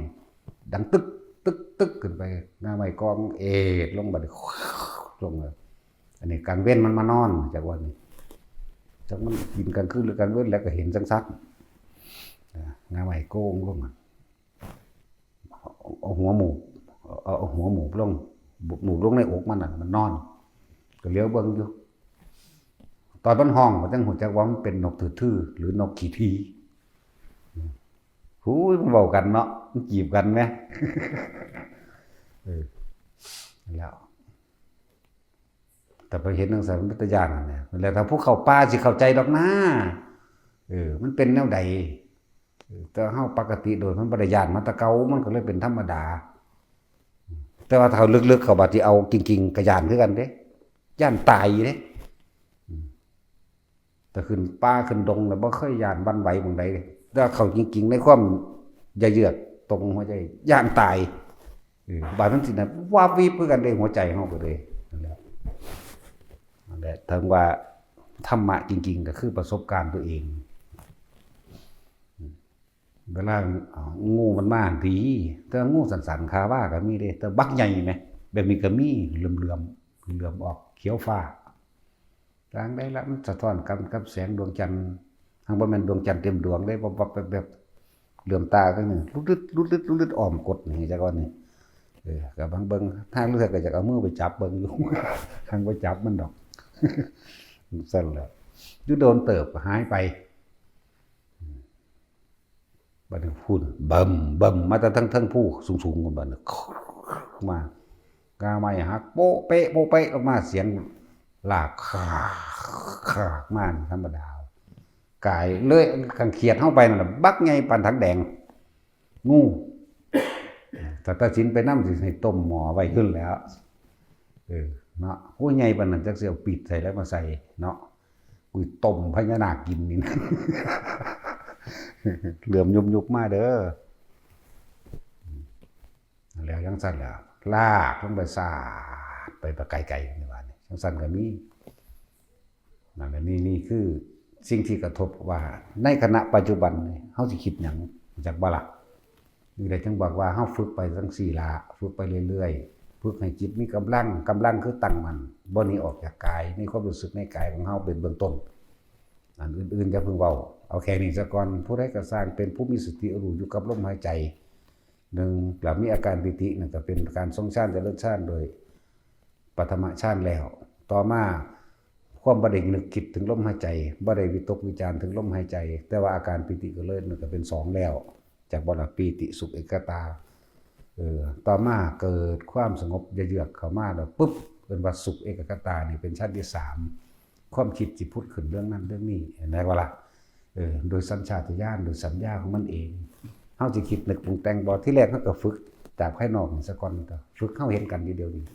ดังตึก ตึก ตึก ขึ้นไป ง่าไม้กองเอดลง บัดนี้ ลงเลย อันนี้กลางเว็นมันมานอน จักว่านี่ จักมันบินกลางคืนหรือกลางเว็น แล้วก็เห็นซัดๆ อ่า ง่าไม้โกงลงอะ เอา เอาหัวหมูบ เอา เอาหัวหมูบลง หมูบลงในอกมันน่ะ มันนอน ก็เหลียวเบิ่งอยู่ ตอนมันฮ้องก็จั่งรู้จักว่ามันเป็นนกถืกถือ หรือนกขี้ที่ หูย มันเว้ากันเนาะ มันจีบกันแหม เออ แล้ว แต่ไปเห็นจั่งซั้นมันเป็นตาย้านนั่นแหละ แล้วถ้าผู้เข้าป่าสิเข้าใจดอกนะ เออ มันเป็นแนวใด เออ แต่เฮาปกติโดยมันบ่ได้ย้านมาแต่เก่า มันก็เลยเป็นธรรมดา แต่ว่าถ้าลึกๆเข้าบาดที่เอาจริงๆก็ย้านคือกันเด้ ย้านตายเด้ อืม แต่ขึ้นป่าขึ้นดงแล้วบ่เคยย้านหวั่นไหวหม่องใดเลย แต่เข้าจริงๆในความอย่าเยือกตรงหัวใจ ย้านตาย เออ บาดมันสินะ วาบวิบคือกันเด้ หัวใจเฮาก็เลย นั่นแหละ นั่นแหละ ถึงว่าธรรมะจริงๆก็คือประสบการณ์ตัวเอง เวลา เอ่อ งูมันมาดี แต่งูสันๆ คาว่าก็มีเด้ แต่บักใหญ่ไหม แบบนี้ก็มี เหลื่อมๆ เหลื่อมออกเขียวฟ้า ทางใดละ มันสะท้อนกันกับแสงดวงจันทร์ ทางบ่แม่นดวงจันทร์เต็มดวงเลย วับๆ แบบ เหลื่อมตาก็นี่ลุดลึดลุดลึดลุดลึดอ้อมกดนี่จักวันนี่ เออก็บางเบิ่งทางเลือกก็อยากเอามือไปจับเบิ่งอยู่ ทางไปจับมันดอก สั่นแหละอยู่โดนเติบก็หายไป บัดนี้พุ่นเบิ่มเบิ่มมาแต่ทั้งทั้งผู้สูงๆกันบัดนี้ มากาไม้หักโป๊ะเป๊ะโป๊ะเป๊ะลงมาเสียงลากขากขากมานี่ธรรมดา กายเลยกังเขียดเข้าไปนั่นน่ะบักใหญ่ปานถังแดง งู ถ้าตัดสินไปนำสิให้ต้มหม้อไว้ขึ้นแล้ว เออ เนาะ โอ้ย ใหญ่ปานนั้นจักสิเอาปีดใส่แล้วมาใส่เนาะ อุ้ย ต้มพญานาคกินนี่นะ เหลื่อมยุบๆมาเด้อ แล้วจังซั่นแหละ ลากลงไปสาดไป ไปไกลๆ นี่ว่านี่ จังซั่นก็มี นั่นแหละ นี่ นี่คือสิ่งที่กระทบว่าในขณะปัจจุบันนี่เฮาสิคิดหยังจักบ่ล่ะ นี่แหละจึงบอกว่าเฮาฝึกไปจังซี่ล่ะ ฝึกไปเรื่อยๆ ฝึกให้จิตมีกำลัง กำลังคือตั้งมั่น บ่หนีออกจากกาย มีความรู้สึกในกายของเฮาเป็นเบื้องต้น อันอื่นๆอย่าเพิ่งเว้า เอาแค่นี้ซะก่อน ผู้ใดก็สร้างเป็นผู้มีสติรู้อยู่กับลมหายใจ หนึ่ง แล้วมีอาการปีติ นั่นก็เป็นการทรงฌานเจริญฌานโดยปฐมฌานแล้ว ต่อมาความบ่ได้นึกคิดถึงลมหายใจ บ่ได้วิตกวิจารณ์ถึงลมหายใจ แต่ว่าอาการปีติก็เลย นั่นก็เป็นสองแล้ว จักบ่ล่ะ ปีติสุขเอกคตา เออ ต่อมาเกิดความสงบเยือกเข้ามาแล้วปุ๊บ เป็นว่าสุขเอกคตานี่เป็นชั้นที่สาม ความคิดสิผุดขึ้นเรื่องนั้นเรื่องนี้ เห็นไหมว่าล่ะ เออ โดยสัญชาตญาณ โดยสัญญาของมันเอง เฮาสิคิดนึกปรุงแต่งบ่ ที่แรกเฮาก็ฝึกจากภายนอกนี่ซะก่อน ก็ฝึกเฮาเห็นกันอยู่เดี๋ยวนี้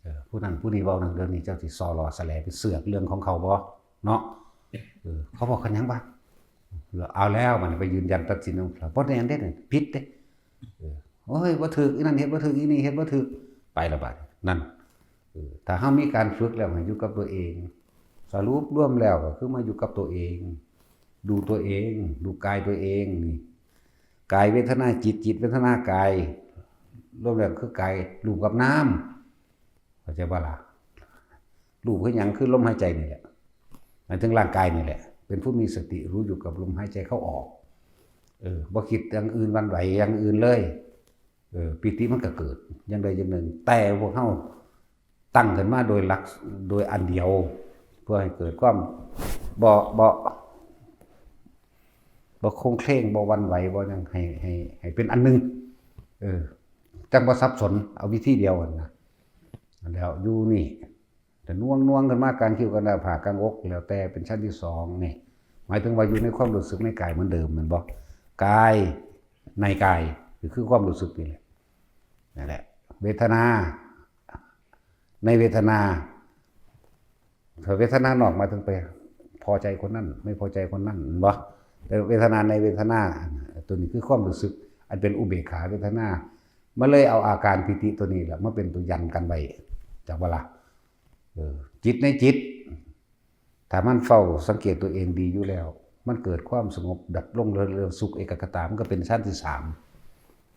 เออ ผู้นั้นผู้นี้เว้านั่นเรื่องนี้ เจ้าสิซอหล่อแสลไปเสือกเรื่องของเขาบ่ เนาะ เออ เขาบอกกันหยังวะ เอาแล้ว มันไปยืนยันตัดสินของเขา บ่แม่นเด้ ผิดเด้ เออ โอ้ย บ่ถูก อีนั่นเฮ็ดบ่ถูก อีนี่เฮ็ดบ่ถูก ไปละบาด นั่น เออ ถ้าเฮามีการฝึกแล้วให้อยู่กับตัวเอง สรุปรวมแล้วก็คือมาอยู่กับตัวเอง ดูตัวเอง ดูกายตัวเองนี่ กายเวทนาจิต จิตเวทนากาย รวมแล้วคือกาย รูปกับนาม เข้าใจบ่ล่ะ รูปคือหยัง คือลมหายใจนี่แหละ หมายถึงร่างกายนี่แหละ เป็นผู้มีสติรู้อยู่กับลมหายใจเข้าออก เออ บ่คิดอย่างอื่นหวั่นไหวอย่างอื่นเลย เออ ปีติมันก็เกิดอย่างใดอย่างหนึ่ง แต่พวกเฮาตั้งขึ้นมาโดยหลัก โดยอันเดียว เพื่อให้เกิดความบ่ บ่ บ่โคลงเคลง บ่หวั่นไหว บ่หยัง ให้ ให้ ให้เป็นอันหนึ่ง เออ จั่งบ่สับสน เอาวิธีเดียวหั่นนะ แล้วอยู่นี่ แต่น่วงๆขึ้นมากลางคิ้ว กลางหน้าผาก กลางอก แล้วแต่เป็นชั้นที่สองนี่ หมายถึงว่าอยู่ในความรู้สึกในกายเหมือนเดิม แม่นบ่ กายในกาย ก็คือความรู้สึกนี่แหละ นั่นแหละ เวทนา ในเวทนา ถ้าเวทนานอกหมายถึงไปพอใจคนนั้น ไม่พอใจคนนั้น แม่นบ่ แต่เวทนาในเวทนา ตัวนี้คือความรู้สึก อันเป็นอุเบกขาเวทนา มันเลยเอาอาการปีติตัวนี้แหละมาเป็นตัวยันกันไว้ จักบ่ล่ะ เออ จิตในจิต ถ้ามันเฝ้าสังเกตตัวเองดีอยู่แล้ว มันเกิดความสงบดับลงเรื่อยๆ สุขเอกคตา มันก็เป็นชั้นที่สาม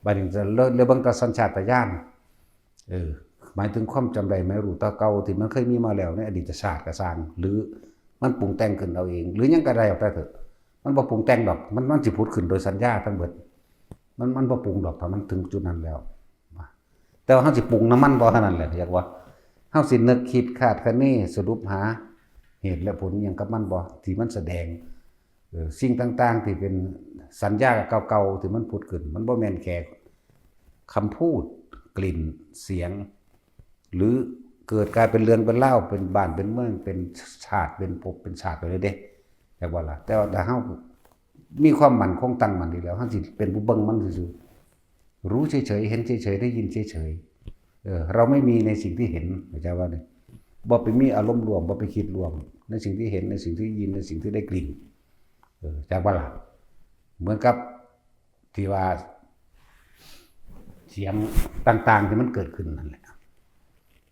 บัดนี้จะเลิกเรื่องเบิ่งแต่สัญชาตญาณ เออ หมายถึงความจำได้หมายรู้แต่เก่าที่มันเคยมีมาแล้วในอดีตชาติก็ซ่าง หรือมันปรุงแต่งขึ้นเอาเอง หรือหยังก็ได้เอาแต่เถอะ มันบ่ปรุงแต่งดอก มัน มันสิผุดขึ้นโดยสัญญาทั้งเบิด มัน มันบ่ปรุงดอก ถ้ามันถึงจุดนั้นแล้ว แต่ว่าเฮาสิปรุงนำมันบ่ เท่านั้นแหละ เรียกว่าเฮาสินึกคิดคาดคะเนสรุปหาเหตุและผลอิหยังกับมันบ่ ที่มันแสดง เอ่อ สิ่งต่างๆที่เป็นสัญญาเก่าๆที่มันผุดขึ้น มันบ่แม่นแค่คำพูด กลิ่น เสียง หรือเกิดกลายเป็นเรื่องเป็นราว เป็นบ้านเป็นเมือง เป็นชาติ เป็นภพเป็นชาติไปเลยเด้ จักว่าล่ะ แต่ว่าถ้าเฮามีความมั่นคงตั้งมั่นดีแล้ว เฮาสิเป็นผู้เบิ่งมันซื่อๆ รู้เฉยๆ เห็นเฉยๆ ได้ยินเฉยๆ เออ เราไม่มีในสิ่งที่เห็น เข้าใจว่าเนี่ย บ่ไปมีอารมณ์ร่วม บ่ไปคิดร่วม ในสิ่งที่เห็น ในสิ่งที่ยิน ในสิ่งที่ได้กลิ่น เออ จักว่าล่ะ เหมือนกับที่ว่า เสียงต่างๆที่มันเกิดขึ้นนั่นแหละ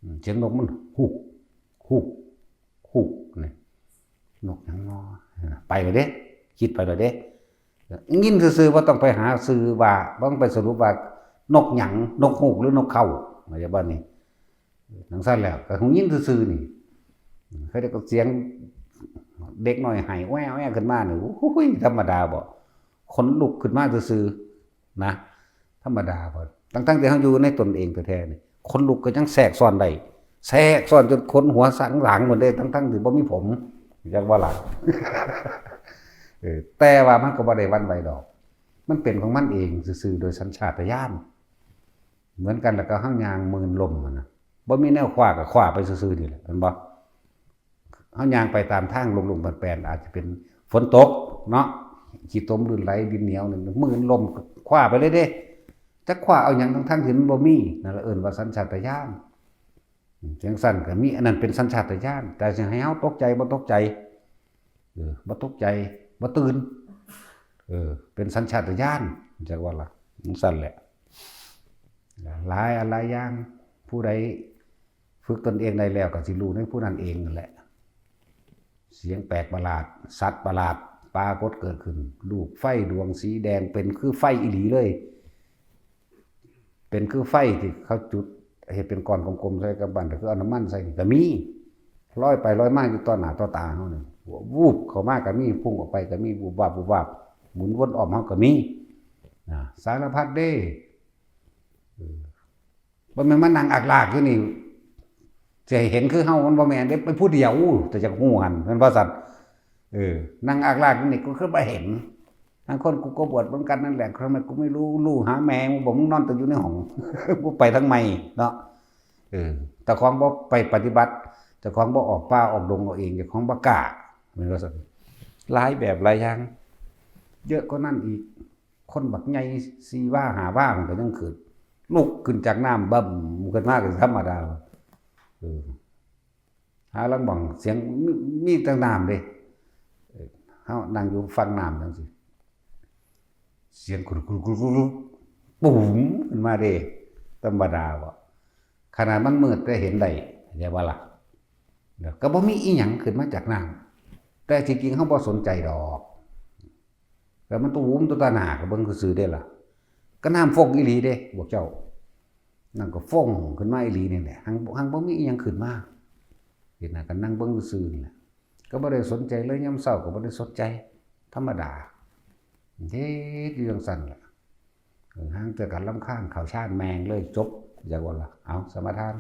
อืม เสียงนกมันฮุก ฮุก ฮุก นี่ นกหยังน้อ ไปเลยเด้ คิดไปเลยเด้ ยินซื่อๆ บ่ต้องไปหาชื่อว่า บ่ต้องไปสรุปว่านกหยัง นกฮูกหรือนกเค้า เข้าใจบ่นี่ จั่งซั้นแล้ว ก็ฮู้ยินซื่อๆ นี่ เขาเรียกว่าเสียงเด็กน้อยไห้แว่วๆ ขึ้นมานี่ โอ้ย ธรรมดาบ่ ขนลุกขึ้นมาซื่อๆนะ ธรรมดาพอทั้งๆที่เฮาอยู่ในตนเองแท้ๆนี่ ขนลุกก็ยังแทรกซ้อนได้ แทรกซ้อนจนขนหัวสันหลังหมดเลย ทั้งๆที่บ่มีผม จักว่าหลาย เออ แต่ว่ามันก็บ่ได้หวั่นไหวดอก มันเป็นของมันเองซื่อๆโดยสัญชาตญาณ เหมือนกันแล้วก็เฮาย่างหมื่นลมหั่นนะ บ่มีแนวคว้าก็คว้าไปซื่อๆนี่แหละ แม่นบ่ เฮาย่างไปตามทางโล่งๆแปลนๆ อาจจะเป็นฝนตกเนาะ ขี้ตมลื่นไหล ดินเหนียวนี่ หมื่นลมก็คว้าไปเลยเด้ จักคว้าเอาหยังทั้งๆที่มันบ่มี นั่นละเอิ้นว่าสัญชาตญาณ จั่งซั้นก็มี อันนั้นเป็นสัญชาตญาณ แต่สิให้เฮาตกใจบ่ตกใจ เออ บ่ตกใจ บ่ตื่น เออ เป็นสัญชาตญาณ จักว่าล่ะ จั่งซั้นแหละ หลายอันหลายอย่าง ผู้ใดฝึกตนเองได้แล้วก็สิรู้ในผู้นั้นเองนั่นแหละ เสียงแปลกประหลาด สัตว์ประหลาด ปรากฏเกิดขึ้น ลูกไฟดวงสีแดง เป็นคือไฟอีหลีเลย เป็นคือไฟที่เขาจุด เฮ็ดเป็นก้อนกลมๆใส่กับบั้น ก็คือเอาน้ำมันใส่นี่ก็มี ลอยไปลอยมาอยู่ต่อหน้าต่อตาเฮานี่ วูบเข้ามาก็มี พุ่งออกไปก็มี วูบวาบ วูบวาบ หมุนวนอ้อมเฮาก็มี นะ สารพัดเด้ เออ บ่แม่นมานั่งอักลากอยู่นี่ สิให้เห็นคือเฮา มันบ่แม่นเด้ ไปผู้เดียว แต่จักฮู้หั่น แม่นบ่ซั่น เออ นั่งอักลากอยู่นี่ ก็คือบ่เห็น บางคน กูก็บวชเหมือนกันนั่นแหละ ทำไมกูไม่รู้ รู้หาแม่มึง บอกมึงนอนแต่อยู่ในห้อง กูไปทางใหม่เนาะ เออ เจ้าของบ่ไปปฏิบัติ เจ้าของบ่ออกป่าออกดงเอาเอง เจ้าของบ่กล้า แม่นบ่ซั่น หลายแบบหลายอย่าง เยอะกว่านั้นอีก คนบักใหญ่สี่วาห้าวามันก็ยังขึ้น ลุกขึ้นจากน้ำบึ้มขึ้นมาก็ธรรมดา เออ หาลางหม่องเสียงมี มีแต่น้ำเด้ เออ เฮานั่งอยู่ฝั่งน้ำจั่งซี้ เสียงกรุบกรุบกรุบกรุบกรุบ ปุ๋มขึ้นมาเด้ ธรรมดาบ่ ขนาดมันมืดแต่เห็นได้ เข้าใจบ่ล่ะ เดี๋ยวก็บ่มีอีหยังขึ้นมาจากน้ำ แต่ที่จริงเฮาบ่สนใจดอก แล้วมันตุ้มตัวตาหน้าก็เบิ่งซื่อๆเด้ล่ะ ก็น้ำฟงอีหลีเด้ พวกเจ้า น้ำก็ฟงขึ้นมาอีหลีนี่แหละ หัง หังบ่มีอีหยังขึ้นมา เฮ็ดหน้าก็นั่งเบิ่งซื่อๆนี่แหละ ก็บ่ได้สนใจเลย ยามเช้าก็บ่ได้สนใจ ธรรมดา เฮ็ดอยู่จั่งซั้นล่ะ เออ ห่างแต่กันรำคาญ เข้าฌานแม่งเลย จบ จักว่าล่ะ เอา สมาทาน